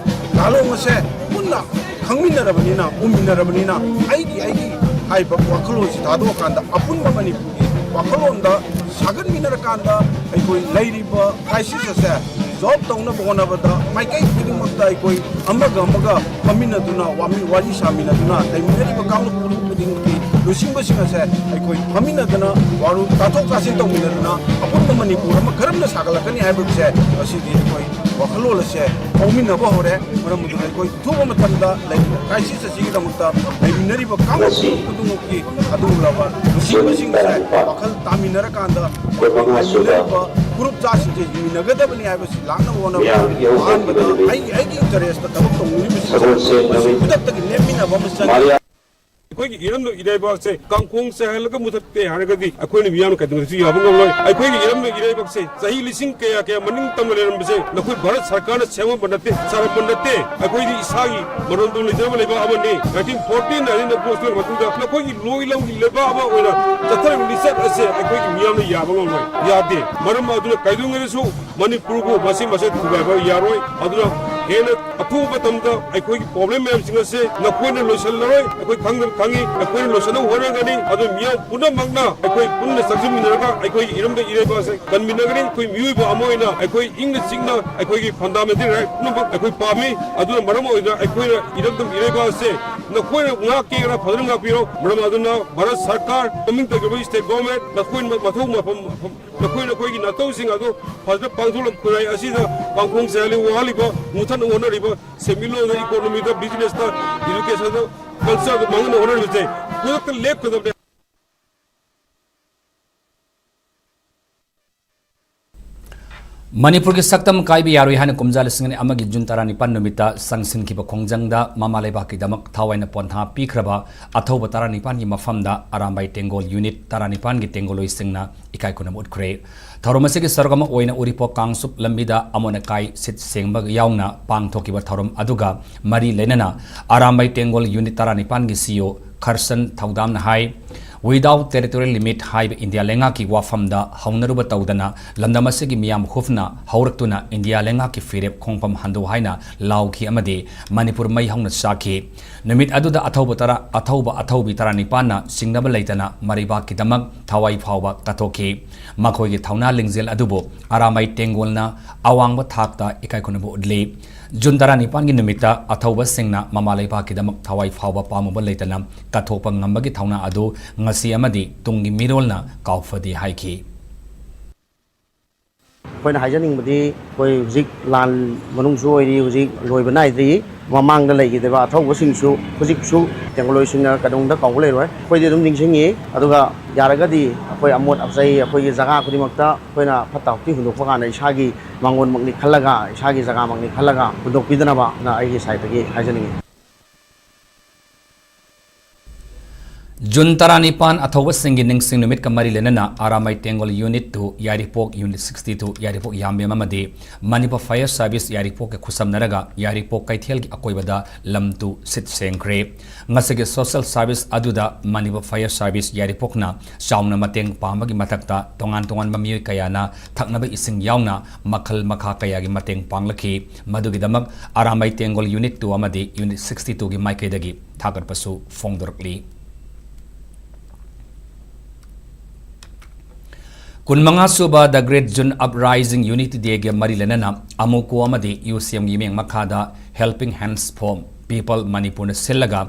ꯂꯥꯂꯣꯡ ꯑꯁꯦ ꯄꯨꯟꯅ ꯈꯪꯃꯤꯟꯅꯔꯕꯅꯤꯅ, ꯎꯃꯤꯟꯅꯔꯕꯅꯤꯅ, ꯑꯩꯒꯤ, ꯑꯩꯒꯤ ꯍꯥꯏꯕ ꯋꯥꯈꯜꯂꯣꯟꯁꯤ ꯊꯥꯗꯣꯛꯑꯀꯥꯟꯗ ꯑꯄꯨꯟꯕ ꯃꯅꯤꯄꯨꯔꯒꯤ ꯋꯥꯈꯜꯂꯣꯟꯗ ꯁꯥꯒꯠꯃꯤꯟꯅꯔꯀꯥꯟꯗ ꯑꯩꯈꯣꯏ ꯂꯩꯔꯤꯕ ꯀ꯭ꯔꯥꯏꯁꯤꯁ ꯑꯁꯦ ꯔꯤꯖꯣꯜꯕ ꯇꯧꯅꯕ ꯍꯣꯠꯅꯕꯗ ꯃꯥꯏꯀꯩ ꯈꯨꯗꯤꯡꯃꯛꯇ ꯑꯩꯈꯣꯏ ꯑꯃꯒ ꯑꯃꯒ ꯐꯝꯃꯤꯟꯅꯗꯨꯅ, ꯋꯥꯃꯤ-, ꯋꯥꯔꯤ ꯁꯥꯃꯤꯟꯅꯗꯨꯅ, ꯂꯩꯃꯤꯟꯅꯔꯤꯕ ꯀꯥꯡꯂꯨꯞ ꯐꯨꯔꯨꯞ ꯈꯨꯗꯤꯡꯃꯛꯀꯤ ꯂꯨꯆꯤꯡꯕꯁꯤꯡ ꯑꯁꯦ ꯑꯩꯈꯣꯏ ꯐꯝꯃꯤꯟꯅꯗꯅ ꯋꯥꯔꯣꯜ ꯇꯥꯊꯣꯛ ꯇꯥꯁꯤꯟ ꯇꯧꯃꯤꯟꯅꯗꯨꯅ ꯑꯄꯨꯟꯕ ꯃꯅꯤꯄꯨꯔ ꯑꯃ ꯀꯔꯝꯅ ꯁꯥꯒꯠꯂꯛꯀꯅꯤ ꯍꯥꯏꯕꯁꯦ ꯉꯁꯤꯗꯤ ꯑꯩꯈꯣꯏ ꯋꯥꯈꯜꯂꯣꯟ ꯑꯁꯦ ꯂꯧꯃꯤꯟꯅꯕ ꯍꯧꯔꯦ꯫ ꯃꯔꯝ ꯑꯗꯨꯅ ꯑꯩꯈꯣꯏ ꯑꯊꯨꯕ ꯃꯇꯝꯗ ꯂꯩꯔꯤꯕ ꯀ꯭ꯔꯥꯏꯁꯤꯁ ꯑꯁꯤꯒꯤꯗꯃꯛꯇ ꯂꯩꯃꯤꯟꯅꯔꯤꯕ ꯀꯥꯡꯂꯨꯞ ꯈꯨꯗꯤꯡꯃꯛꯀꯤ ꯑꯗꯨꯒꯨꯝꯂꯕ ꯂꯨꯆꯤꯡꯕꯁꯤꯡ ꯑꯁꯦ ꯋꯥꯈꯜ ꯇꯥꯃꯤꯟꯅꯔꯀꯥꯟꯗ ꯑꯩꯈꯣꯏ ꯂꯩꯃꯤꯟꯅꯔꯤꯕ ꯐꯨꯔꯨꯞ ꯆꯥꯁꯤꯡꯁꯦ ꯍꯤꯡꯃꯤꯟꯅꯒꯗꯕꯅꯤ ꯍꯥꯏꯕꯁꯤ ꯂꯥꯛꯅꯕ ꯍꯣꯠꯅꯕꯗ ꯑꯍꯥꯟꯕꯗ ꯑꯩꯒꯤ, ꯑꯩꯒꯤ ꯏꯟꯇꯔꯦꯁꯇ ꯊꯕꯛ ꯇꯧꯅꯔꯤꯕꯁꯤꯡ ꯃꯁꯤ ꯈꯨꯗꯛꯇꯒꯤ ꯂꯦꯞꯃꯤꯟꯅꯕ ꯑꯃ ꯆꯪꯏ꯫ ꯑꯩꯈꯣꯏꯒꯤ ꯏꯔꯝꯗꯝ ꯏꯔꯩꯕꯥꯛꯁꯦ ꯀꯥꯡꯈꯣꯡ ꯆꯥꯏꯍꯜꯂꯒ ꯃꯨꯊꯠꯇꯦ ꯍꯥꯏꯔꯒꯗꯤ ꯑꯩꯈꯣꯏꯅ ꯃꯤꯌꯥꯝꯅ ꯀꯩꯗꯧꯅꯨꯡꯗꯁꯨ ꯌꯥꯕ ꯉꯝꯂꯣꯏ꯫ ꯑꯩꯈꯣꯏꯒꯤ ꯏꯔꯝꯗꯝ ꯏꯔꯩꯕꯥꯛꯁꯦ ꯆꯍꯤ ꯂꯤꯁꯤꯡ ꯀꯌꯥ ꯀꯌꯥ ꯃꯅꯤꯡ ꯇꯝꯅ ꯂꯩꯔꯝꯕꯁꯦ ꯅꯈꯣꯏ ꯚꯥꯔꯠ ꯁꯔꯀꯥꯔꯅ ꯁꯦꯝꯃꯝꯕ ꯅꯠꯇꯦ, ꯁꯥꯔꯝꯕ ꯅꯠꯇꯦ꯫ ꯑꯩꯈꯣꯏꯗꯤ ꯏꯁꯥꯒꯤ ꯃꯔꯣꯟꯗꯣꯝ ꯂꯩꯖꯔꯝꯕ ꯂꯩꯕꯥꯛ ꯑꯃꯅꯤ꯫ ꯅꯥꯏꯟꯇꯤꯟ ꯐꯣꯔꯇꯤꯟ ꯑꯩꯅ ꯄꯣꯁ ꯇꯧꯔꯕ ꯃꯇꯨꯡꯗ ꯅꯈꯣꯏꯒꯤ ꯂꯣꯏ ꯂꯝꯒꯤ ꯂꯩꯕꯥꯛ ꯑꯃ ꯑꯣꯏꯅ ꯆꯠꯊꯔꯤꯕ ꯂꯤꯆꯠ ꯑꯁꯦ ꯑꯩꯈꯣꯏꯒꯤ ꯃꯤꯌꯥꯝꯅ ꯌꯥꯕ ꯉꯝꯂꯣꯏ, ꯌꯥꯗꯦ꯫ ꯃꯔꯝ ꯑꯗꯨꯅ ꯀꯩꯗꯧꯉꯩꯗꯁꯨ ꯃꯅꯤꯄꯨꯔꯕꯨ ꯃꯁꯤ ꯃꯁꯦ ꯊꯨꯒꯥꯏꯕ ꯌꯥꯔꯣꯏ꯫ ꯑꯗꯨꯅ ꯍꯦꯟꯅ ꯑꯊꯨꯕ ꯃꯇꯝꯗ ꯑꯩꯈꯣꯏꯒꯤ ꯄ꯭ꯔꯣꯕ꯭ꯂꯦꯝ ꯃꯌꯥꯝꯁꯤꯡ ꯑꯁꯦ ꯅꯈꯣꯏꯅ ꯂꯣꯏꯁꯤꯜꯂꯔꯣꯏ, ꯑꯩꯈꯣꯏ ꯈꯪꯗꯕ ꯈꯪꯉꯤ, ꯑꯩꯈꯣꯏꯅ ꯂꯣꯏꯁꯤꯟꯅꯕ ꯍꯣꯠꯅꯒꯅꯤ꯫ ꯑꯗꯨ ꯃꯤꯌꯥꯝ ꯄꯨꯝꯅꯃꯛꯅ ꯑꯩꯈꯣꯏ ꯄꯨꯟꯅ ꯆꯪꯁꯤꯟꯃꯤꯟꯅꯔꯒ ꯑꯩꯈꯣꯏꯒꯤ ꯏꯔꯝꯗꯝ ꯏꯔꯩꯕꯥꯛ ꯑꯁꯦ ꯀꯟꯃꯤꯟꯅꯒꯅꯤ꯫ ꯑꯩꯈꯣꯏ ꯃꯤꯑꯣꯏꯕ ꯑꯃ ꯑꯣꯏꯅ ꯑꯩꯈꯣꯏ ꯏꯪꯅ ꯆꯤꯛꯅ ꯑꯩꯈꯣꯏꯒꯤ ꯐꯟꯗꯥꯃꯦꯟꯇꯦꯜ ꯔꯥꯏꯠ ꯄꯨꯝꯅꯃꯛ ꯑꯩꯈꯣꯏ ꯄꯥꯝꯃꯤ꯫ ꯑꯗꯨꯅ ꯃꯔꯝ ꯑꯣꯏꯗꯨꯅ ꯑꯩꯈꯣꯏꯅ ꯏꯔꯝꯗꯝ ꯏꯔꯩꯕꯥꯛ ꯑꯁꯦ ꯅꯈꯣꯏꯅ ꯉꯥꯛꯀꯦꯅ ꯐꯖꯅ ꯉꯥꯛꯄꯤꯔꯣ꯫ ꯃꯔꯝ ꯑꯗꯨꯅ ꯚꯥꯔꯠ ꯁꯔꯀꯥꯔ, ꯃꯃꯤꯡ ꯇꯧꯈꯤꯕ state government, ꯅꯈꯣꯏꯅ ꯃꯊꯧ ꯃꯐꯝ, ꯅꯈꯣꯏ ꯅꯈꯣꯏꯒꯤ ꯅꯥꯇꯧꯁꯤꯡ ꯑꯗꯨ ꯐꯖꯅ ꯄꯥꯡꯊꯣꯛꯂꯝ꯫ ꯈꯨꯟꯅꯥꯏ ꯑꯁꯤꯗ ꯄꯥꯡꯈꯣꯡ ꯆꯥꯏꯍꯜꯂꯤ, ꯋꯥꯍꯜꯂꯤꯕ, ꯃꯨꯊꯠꯅ ꯍꯣꯠꯅꯔꯤꯕ ꯁꯦꯟꯃꯤꯠꯂꯣꯟꯗ, economy ꯗ, business ꯇ, education ꯗ, culture ꯗ ꯃꯥꯡꯍꯟꯅ ꯍꯣꯠꯅꯔꯤꯕꯁꯦ ꯈꯨꯗꯛꯇ ꯂꯦꯞꯀꯗꯕꯅꯦ꯫ ꯃꯅꯤꯄꯨꯔꯒꯤ ꯁꯛꯇꯝ ꯀꯥꯏꯕ ꯌꯥꯔꯣꯏ ꯍꯥꯏꯅ ꯀꯨꯝꯖꯥ ꯂꯤꯁꯤꯡ ꯑꯅꯤ ꯑꯃꯒꯤ ꯖꯨꯟ ꯇꯔꯥꯅꯤꯄꯥꯟ ꯅꯨꯃꯤꯠꯇ ꯆꯪꯁꯤꯟꯈꯤꯕ ꯈꯣꯡꯖꯪꯗ ꯃꯃꯥ ꯂꯩꯕꯥꯛꯀꯤꯗꯃꯛ ꯊꯋꯥꯏꯅ ꯄꯣꯟꯊꯥ ꯄꯤꯈ꯭ꯔꯕ ꯑꯊꯧꯕ ꯇꯔꯥꯅꯤꯄꯥꯟꯒꯤ ꯃꯐꯝꯗ ꯑꯔꯥꯝꯕꯥꯏ ꯇꯦꯡꯒꯣꯜ unit ꯇꯔꯥꯅꯤꯄꯥꯟꯒꯤ ꯇꯦꯡꯒꯣꯜꯂꯣꯏꯁꯤꯡꯅ ꯏꯀꯥꯏ ꯈꯨꯝꯅꯕ ꯎꯠꯈ꯭ꯔꯦ꯫ ꯊꯧꯔꯝ ꯑꯁꯤꯒꯤ ꯁꯔꯨꯛ ꯑꯃ ꯑꯣꯏꯅ ꯎꯔꯤꯄꯣꯛ ꯀꯥꯡꯆꯨꯞ ꯂꯝꯕꯤꯗ ꯑꯃꯣꯠ ꯑꯀꯥꯏ ꯁꯤꯠ ꯁꯦꯡꯕ ꯌꯥꯎꯅ ꯄꯥꯡꯊꯣꯛꯈꯤꯕ ꯊꯧꯔꯝ ꯑꯗꯨꯒ ꯃꯔꯤ ꯂꯩꯅꯅ ꯑꯔꯥꯝꯕꯥꯏ ꯇꯦꯡꯒꯣꯜ unit ꯇꯔꯥꯅꯤꯄꯥꯟꯒꯤ CEO ꯈꯔꯁꯟ ꯊꯧꯗꯥꯝꯅ ꯍꯥꯏ, Without territorial limit ꯍꯥꯏꯕ ꯏꯟꯗꯤꯌꯥ ꯂꯩꯉꯥꯛꯀꯤ ꯋꯥꯐꯝꯗ ꯍꯧꯅꯔꯨꯕ ꯇꯧꯗꯅ ꯂꯝꯗꯝ ꯑꯁꯤꯒꯤ ꯃꯤꯌꯥꯝ ꯍꯨꯞꯅ ꯍꯧꯔꯛꯇꯨꯅ ꯏꯟꯗꯤꯌꯥ ꯂꯩꯉꯥꯛꯀꯤ ꯐꯤꯔꯦꯞ ꯈꯣꯡꯐꯝ ꯍꯟꯗꯣ ꯍꯥꯏꯅ ꯂꯥꯎꯈꯤ ꯑꯃꯗꯤ ꯃꯅꯤꯄꯨꯔ ꯃꯩ ꯍꯧꯅ ꯆꯥꯛꯈꯤ꯫ ꯅꯨꯃꯤꯠ ꯑꯗꯨꯗ ꯑꯊꯧꯕ ꯇꯔꯥ, ꯑꯊꯧꯕ ꯑꯊꯧꯕꯤ ꯇꯔꯥꯅꯤꯄꯥꯟꯅ ꯆꯤꯡꯅꯕ ꯂꯩꯇꯅ ꯃꯔꯩꯕꯥꯛꯀꯤꯗꯃꯛ ꯊꯋꯥꯏ ꯐꯥꯎꯕ ꯀꯠꯊꯣꯛꯈꯤ꯫ ꯃꯈꯣꯏꯒꯤ ꯊꯧꯅꯥ ꯂꯤꯡꯖꯦꯜ ꯑꯗꯨꯕꯨ ꯑꯔꯥꯝꯕꯥꯏ ꯇꯦꯡꯒꯣꯜꯅ ꯑꯋꯥꯡꯕ ꯊꯥꯛꯇ ꯏꯀꯥꯏ ꯈꯨꯝꯅꯕ ꯎꯠꯂꯤ꯫ ꯖꯨꯟ ꯇꯔꯥꯅꯤꯄꯥꯟꯒꯤ ꯅꯨꯃꯤꯠꯇ ꯑꯊꯧꯕꯁꯤꯡꯅ ꯃꯃꯥ ꯂꯩꯕꯥꯛꯀꯤꯗꯃꯛ ꯊꯋꯥꯏ ꯐꯥꯎꯕ ꯄꯥꯝꯃꯨꯕ ꯂꯩꯇꯅ ꯀꯠꯊꯣꯛꯄ ꯉꯝꯕꯒꯤ ꯊꯧꯅꯥ ꯑꯗꯨ ꯉꯁꯤ ꯑꯃꯗꯤ ꯇꯨꯡꯒꯤ ꯃꯤꯔꯣꯜꯅ ꯀꯥꯎꯐꯗꯦ ꯍꯥꯏꯈꯤ꯫ ꯑꯩꯈꯣꯏꯅ ꯍꯥꯏꯖꯅꯤꯡꯕꯗꯤ, ꯑꯩꯈꯣꯏ ꯍꯧꯖꯤꯛ ꯂꯥꯟ ꯃꯅꯨꯡꯁꯨ ꯑꯣꯏꯔꯤ, ꯍꯧꯖꯤꯛ ꯂꯣꯏꯕ ꯅꯥꯏꯗ꯭ꯔꯤ꯫ ꯃꯃꯥꯡꯗ ꯂꯩꯈꯤꯗꯕ ꯑꯊꯧꯕꯁꯤꯡꯁꯨ ꯍꯧꯖꯤꯛꯁꯨ ꯇꯦꯡꯒꯣꯂꯣꯏꯁꯤꯡꯅ ꯀꯩꯗꯧꯅꯨꯡꯗ ꯀꯥꯎꯕ ꯂꯩꯔꯣꯏ꯫ ꯑꯩꯈꯣꯏꯗꯤ ꯑꯗꯨꯝ ꯅꯤꯡꯁꯤꯡꯉꯤ꯫ ꯑꯗꯨꯒ ꯌꯥꯔꯒꯗꯤ ꯑꯩꯈꯣꯏ ꯑꯃꯣꯠ ꯑꯆꯥꯏ ꯑꯩꯈꯣꯏꯒꯤ ꯖꯒꯥ ꯈꯨꯗꯤꯡꯃꯛꯇ ꯑꯩꯈꯣꯏꯅ ꯐꯠꯇ ꯍꯥꯎꯊꯤ ꯍꯨꯟꯗꯣꯛꯄ ꯀꯥꯟꯗ ꯏꯁꯥꯒꯤ ꯃꯥꯡꯒꯣꯟꯃꯛꯅꯤ ꯈꯜꯂꯒ, ꯏꯁꯥꯒꯤ ꯖꯒꯥꯃꯛꯅꯤ ꯈꯜꯂꯒ ꯍꯨꯟꯗꯣꯛꯄꯤꯗꯅꯕꯅ ꯑꯩꯒꯤ ꯁꯥꯏꯠꯇꯒꯤ ꯍꯥꯏꯖꯅꯤꯡꯉꯤ꯫ ꯖꯨꯟ ꯇꯔꯥꯅꯤꯄꯥꯟ ꯑꯊꯧꯕꯁꯤꯡꯒꯤ ꯅꯤꯡꯁꯤꯡ ꯅꯨꯃꯤꯠꯀ ꯃꯔꯤ ꯂꯩꯅꯅ ꯑꯔꯥꯃꯩ ꯇꯦꯡꯒꯣꯜ Unit two ꯌꯥꯏꯔꯤꯄꯣꯛ, Unit sixty two ꯌꯥꯏꯔꯤꯄꯣꯛ ꯌꯥꯝꯕꯦꯝ ꯑꯃꯗꯤ ꯃꯅꯤꯄꯨꯔ Fire Service ꯌꯥꯏꯔꯤꯄꯣꯛꯀ ꯈꯨꯠꯁꯝꯅꯔꯒ ꯌꯥꯏꯔꯤꯄꯣꯛ ꯀꯩꯊꯦꯜꯒꯤ ꯑꯀꯣꯏꯕꯗ ꯂꯝ ꯇꯨ ꯁꯤꯠ ꯁꯦꯡꯈ꯭ꯔꯦ꯫ ꯉꯁꯤꯒꯤ social service ꯑꯗꯨꯗ ꯃꯅꯤꯄꯨꯔ Fire Service ꯌꯥꯏꯔꯤꯄꯣꯛꯅ ꯆꯥꯎꯅ ꯃꯇꯦꯡ ꯄꯥꯡꯕꯒꯤ ꯃꯊꯛꯇ ꯇꯣꯉꯥꯟ ꯇꯣꯉꯥꯟꯕ ꯃꯤꯑꯣꯏ ꯀꯌꯥꯅ ꯊꯛꯅꯕ ꯏꯁꯤꯡ ꯌꯥꯎꯅ ꯃꯈꯜ ꯃꯈꯥ ꯀꯌꯥꯒꯤ ꯃꯇꯦꯡ ꯄꯥꯡꯂꯛꯈꯤ꯫ ꯃꯗꯨꯒꯤꯗꯃꯛ ꯑꯔꯥꯃꯩ ꯇꯦꯡꯒꯣꯜ Unit two ꯑꯃꯗꯤ Unit sixty two ꯒꯤ ꯃꯥꯏꯀꯩꯗꯒꯤ ꯊꯥꯒꯠꯄꯁꯨ ꯐꯣꯡꯗꯣꯔꯛꯂꯤ꯫ ꯀꯨꯟꯃꯉꯥ ꯁꯨꯕ The Great June Uprising Unity Day ꯒ ꯃꯔꯤ ꯂꯩꯅꯅ ꯑꯃꯨꯀꯣ ꯑꯃꯗꯤ UCM ꯒꯤ ꯃꯤꯠꯌꯦꯡ ꯃꯈꯥꯗ Helping Hands for People Manipurꯅ ꯁꯤꯜꯂꯒ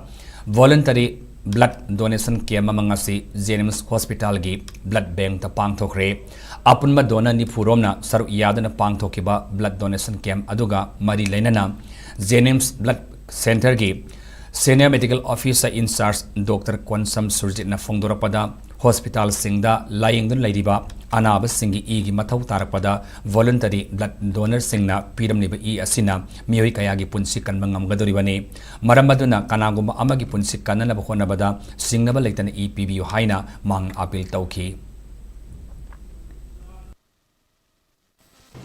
voluntary blood donation camp ꯑꯃ ꯉꯁꯤ Jennings Hospitalꯒꯤ blood bankꯇ ꯄꯥꯡꯊꯣꯛꯈ꯭ꯔꯦ꯫ ꯑꯄꯨꯟꯕ donor ꯅꯤꯐꯨ ꯔꯣꯝꯅ ꯁꯔꯨꯛ ꯌꯥꯗꯨꯅ ꯄꯥꯡꯊꯣꯛꯈꯤꯕ blood donation camp ꯑꯗꯨꯒ ꯃꯔꯤ ꯂꯩꯅꯅ Jennings Blood Centreꯒꯤ Senior Medical Officer in Charge Doctor Konsam ꯁꯨꯔꯖꯤꯠꯅ ꯐꯣꯡꯗꯣꯔꯛꯄꯗ, hospitalꯁꯤꯡꯗ ꯂꯥꯌꯦꯡꯗꯨꯅ ꯂꯩꯔꯤꯕ ꯑꯅꯥꯕꯁꯤꯡꯒꯤ ꯏꯒꯤ ꯃꯊꯧ ꯇꯥꯔꯛꯄꯗ voluntary blood donorꯁꯤꯡꯅ ꯄꯤꯔꯝꯂꯤꯕ ꯏ ꯑꯁꯤꯅ ꯃꯤꯑꯣꯏ ꯀꯌꯥꯒꯤ ꯄꯨꯟꯁꯤ ꯀꯟꯕ ꯉꯝꯒꯗꯧꯔꯤꯕꯅꯤ꯫ ꯃꯔꯝ ꯑꯗꯨꯅ ꯀꯅꯥꯒꯨꯝꯕ ꯑꯃꯒꯤ ꯄꯨꯟꯁꯤ ꯀꯟꯅꯅꯕ ꯍꯣꯠꯅꯕꯗ ꯁꯤꯡꯅꯕ ꯂꯩꯇꯅ ꯏ ꯄꯤꯕꯤꯌꯨ ꯍꯥꯏꯅ ꯃꯍꯥꯛꯅ appeal ꯇꯧꯈꯤ꯫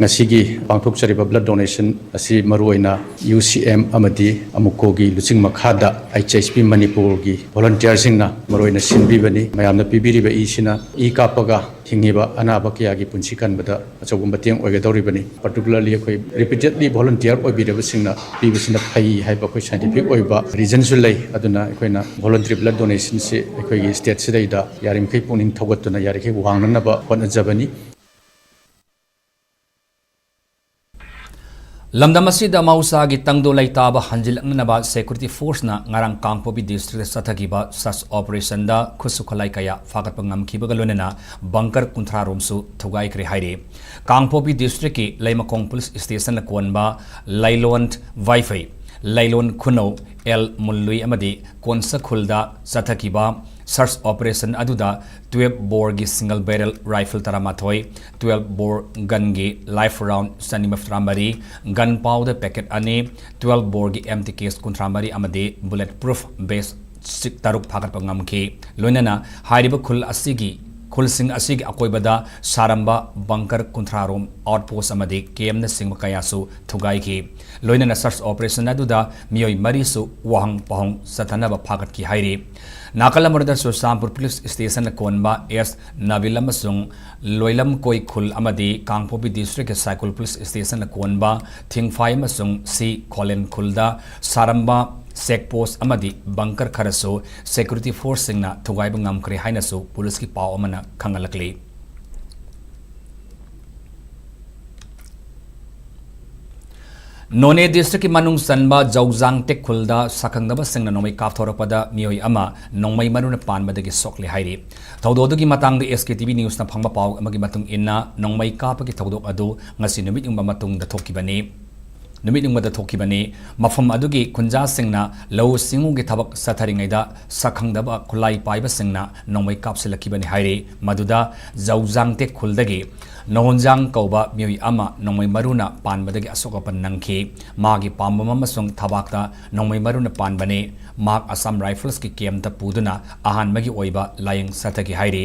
ꯉꯁꯤꯒꯤ ꯄꯥꯡꯊꯣꯛꯆꯔꯤꯕ blood donation ꯑꯁꯤ ꯃꯔꯨꯑꯣꯏꯅ U C M ꯑꯃꯗꯤ ꯑꯃꯨꯀꯣꯒꯤ ꯂꯨꯆꯤꯡ ꯃꯈꯥꯗ H H P ꯃꯅꯤꯄꯨꯔꯒꯤ volunteerꯁꯤꯡꯅ ꯃꯔꯨꯑꯣꯏꯅ ꯁꯤꯟꯕꯤꯕꯅꯤ꯫ ꯃꯌꯥꯝꯅ ꯄꯤꯕꯤꯔꯤꯕ ꯏꯁꯤꯅ ꯏ ꯀꯥꯞꯄꯒ ꯍꯤꯡꯉꯤꯕ ꯑꯅꯥꯕ ꯀꯌꯥꯒꯤ ꯄꯨꯟꯁꯤ ꯀꯟꯕꯗ ꯑꯆꯧꯕ ꯃꯇꯦꯡ ꯑꯣꯏꯒꯗꯧꯔꯤꯕꯅꯤ꯫ Particularly ꯑꯩꯈꯣꯏ repeatedly volunteer ꯑꯣꯏꯕꯤꯔꯕꯁꯤꯡꯅ ꯄꯤꯕꯁꯤꯅ ꯐꯩ ꯍꯥꯏꯕ ꯑꯩꯈꯣꯏ scientific ꯑꯣꯏꯕ reasonꯁꯨ ꯂꯩ꯫ ꯑꯗꯨꯅ ꯑꯩꯈꯣꯏꯅ voluntary blood donationꯁꯤ ꯑꯩꯈꯣꯏꯒꯤ stateꯁꯤꯗꯩꯗ ꯌꯥꯔꯤꯃꯈꯩ ꯄꯨꯛꯅꯤꯡ ꯊꯧꯒꯠꯇꯨꯅ ꯌꯥꯔꯤꯈꯩ ꯋꯥꯡꯅꯅꯕ ꯍꯣꯠꯅꯖꯕꯅꯤ꯫ ꯂꯝꯗꯝ ꯑꯁꯤꯗ ꯃꯍꯧꯁꯥꯒꯤ ꯇꯪꯗꯨ ꯂꯩꯇꯥꯕ ꯍꯟꯖꯤꯜꯂꯛꯅꯅꯕ security forceꯅ ꯉꯔꯥꯡ ꯀꯥꯡꯄꯣꯛꯄꯤ districtꯇ ꯆꯠꯊꯈꯤꯕ search operationꯗ ꯈꯨꯠꯁꯨ ꯈꯨꯠꯂꯥꯏ ꯀꯌꯥ ꯐꯥꯒꯠꯄ ꯉꯝꯈꯤꯕꯒ ꯂꯣꯏꯅꯅ bunker ꯀꯨꯟꯊ꯭ꯔꯥ ꯔꯣꯝꯁꯨ ꯊꯨꯒꯥꯏꯈ꯭ꯔꯦ ꯍꯥꯏꯔꯤ꯫ ꯀꯥꯡꯄꯣꯛꯄꯤ districtꯀꯤ ꯂꯩꯃꯈꯣꯡ police stationꯅ ꯀꯣꯟꯕ ꯂꯩꯂꯣꯟ ꯋꯥꯏꯐꯩ, ꯂꯩꯂꯣꯟ ꯈꯨꯅꯧ, ꯑꯦꯜ ꯃꯨꯜꯂꯨꯏ ꯑꯃꯗꯤ ꯀꯣꯟꯁꯈꯨꯜꯗ ꯆꯠꯊꯈꯤꯕ search operation ꯑꯗꯨꯗ twelve boreꯒꯤ single barrel rifle ꯇꯔꯥꯃꯥꯊꯣꯏ, twelve bore gunꯒꯤ live round ꯆꯅꯤ ꯃꯔꯤꯐꯨ ꯇꯔꯥꯃꯔꯤ, gun powder packet ꯑꯅꯤ, twelve boreꯒꯤ empty case ꯀꯨꯟꯊ꯭ꯔꯥ ꯃꯔꯤ ꯑꯃꯗꯤ bullet proof vest ꯁꯤ-, ꯇꯔꯨꯛ ꯐꯥꯒꯠꯄ ꯉꯝꯈꯤ꯫ ꯂꯣꯏꯅꯅ ꯍꯥꯏꯔꯤꯕ ꯈꯨꯜ ꯑꯁꯤꯒꯤ, ꯈꯨꯜꯁꯤꯡ ꯑꯁꯤꯒꯤ ꯑꯀꯣꯏꯕꯗ ꯁꯥꯔꯝꯕ bunker ꯀꯨꯟꯊ꯭ꯔꯥ ꯔꯣꯝ, outpost ꯑꯃꯗꯤ campꯅꯆꯤꯡꯕ ꯀꯌꯥꯁꯨ ꯊꯨꯒꯥꯏꯈꯤ꯫ ꯂꯣꯏꯅꯅ search operation ꯑꯗꯨꯗ ꯃꯤꯑꯣꯏ ꯃꯔꯤꯁꯨ ꯋꯥꯍꯪ ꯄꯥꯎꯍꯪ ꯆꯠꯊꯅꯕ ꯐꯥꯒꯠꯈꯤ ꯍꯥꯏꯔꯤ꯫ ꯅꯥꯀꯜ ꯑꯃꯔꯣꯝꯗ ꯆꯨꯔꯆꯥꯟꯄꯨꯔ police stationꯅ ꯀꯣꯟꯕ ꯑꯦꯁ ꯅꯕꯤꯂꯝ ꯑꯃꯁꯨꯡ ꯂꯣꯏꯂꯝꯀꯣꯏ ꯈꯨꯜ ꯑꯃꯗꯤ ꯀꯥꯡꯄꯣꯛꯄꯤ districtꯀꯤ ꯁꯥꯏꯀꯨꯜ police stationꯅ ꯀꯣꯟꯕ ꯊꯤꯡꯐꯥꯏ ꯑꯃꯁꯨꯡ ꯁꯤ ꯈꯣꯂꯦꯟ ꯈꯨꯜꯗ ꯁꯥꯔꯝꯕ check post ꯑꯃꯗꯤ bunker ꯈꯔꯁꯨ security forceꯁꯤꯡꯅ ꯊꯨꯒꯥꯏꯕ ꯉꯝꯈ꯭ꯔꯦ ꯍꯥꯏꯅꯁꯨ policeꯀꯤ ꯄꯥꯎ ꯑꯃꯅ ꯈꯪꯍꯜꯂꯛꯂꯤ꯫ ꯅꯣꯅꯦ ꯗꯤꯁꯇ꯭ꯔꯤꯛꯀꯤ ꯃꯅꯨꯡ ꯆꯟꯕ ꯖꯧꯖꯥꯡ ꯇꯦꯛ ꯈꯨꯜꯗ ꯁꯥꯈꯪꯗꯕꯁꯤꯡꯅ ꯅꯣꯡꯃꯩ ꯀꯥꯞꯊꯣꯔꯛꯄꯗ ꯃꯤꯑꯣꯏ ꯑꯃ ꯅꯣꯡꯃꯩ ꯃꯔꯨꯅ ꯄꯥꯟꯕꯗꯒꯤ ꯁꯣꯛꯂꯦ ꯍꯥꯏꯔꯤ꯫ ꯊꯧꯗꯣꯛ ꯑꯗꯨꯒꯤ ꯃꯇꯥꯡꯗ ꯑꯦꯁ ꯀꯦ ꯇꯤ ꯚꯤ ꯅ꯭ꯌꯨꯁꯅ ꯐꯪꯕ ꯄꯥꯎ ꯑꯃꯒꯤ ꯃꯇꯨꯡ ꯏꯟꯅ, ꯅꯣꯡꯃꯩ ꯀꯥꯞꯄꯒꯤ ꯊꯧꯗꯣꯛ ꯑꯗꯨ ꯉꯁꯤ ꯅꯨꯃꯤꯠ ꯌꯨꯡꯕ ꯃꯇꯨꯡꯗ ꯊꯣꯛꯈꯤꯕꯅꯤ꯫ ꯅꯨꯃꯤꯠ ꯌꯨꯡꯕꯗ ꯊꯣꯛꯈꯤꯕꯅꯤ꯫ ꯃꯐꯝ ꯑꯗꯨꯒꯤ ꯈꯨꯟꯖꯥꯁꯤꯡꯅ ꯂꯧꯎ ꯁꯤꯡꯎꯒꯤ ꯊꯕꯛ ꯆꯠꯊꯔꯤꯉꯩꯗ ꯁꯛꯈꯪꯗꯕ ꯈꯨꯠꯂꯥꯏ ꯄꯥꯏꯕꯁꯤꯡꯅ ꯅꯣꯡꯃꯩ ꯀꯥꯞꯁꯤꯜꯂꯛꯈꯤꯕꯅꯤ ꯍꯥꯏꯔꯤ꯫ ꯃꯗꯨꯗ ꯖꯧꯖꯥꯡ ꯇꯦꯛ ꯈꯨꯜꯗꯒꯤ ꯅꯣꯍꯣꯟꯖꯥꯡ ꯀꯧꯕ ꯃꯤꯑꯣꯏ ꯑꯃ ꯅꯣꯡꯃꯩ ꯃꯔꯨꯅ ꯄꯥꯟꯕꯗꯒꯤ ꯑꯁꯣꯛ ꯑꯄꯟ ꯅꯪꯈꯤ꯫ ꯃꯥꯒꯤ ꯄꯥꯝꯕꯣꯝ ꯑꯃꯁꯨꯡ ꯊꯕꯥꯛꯇ ꯅꯣꯡꯃꯩ ꯃꯔꯨꯅ ꯄꯥꯟꯕꯅꯤ꯫ ꯃꯍꯥꯛ ꯑꯁꯥꯝ ꯔꯥꯏꯐꯜꯁꯀꯤ ꯀꯦꯝꯞꯇ ꯄꯨꯗꯨꯅ ꯑꯍꯥꯟꯕꯒꯤ ꯑꯣꯏꯕ ꯂꯥꯌꯦꯡ ꯆꯠꯊꯈꯤ ꯍꯥꯏꯔꯤ꯫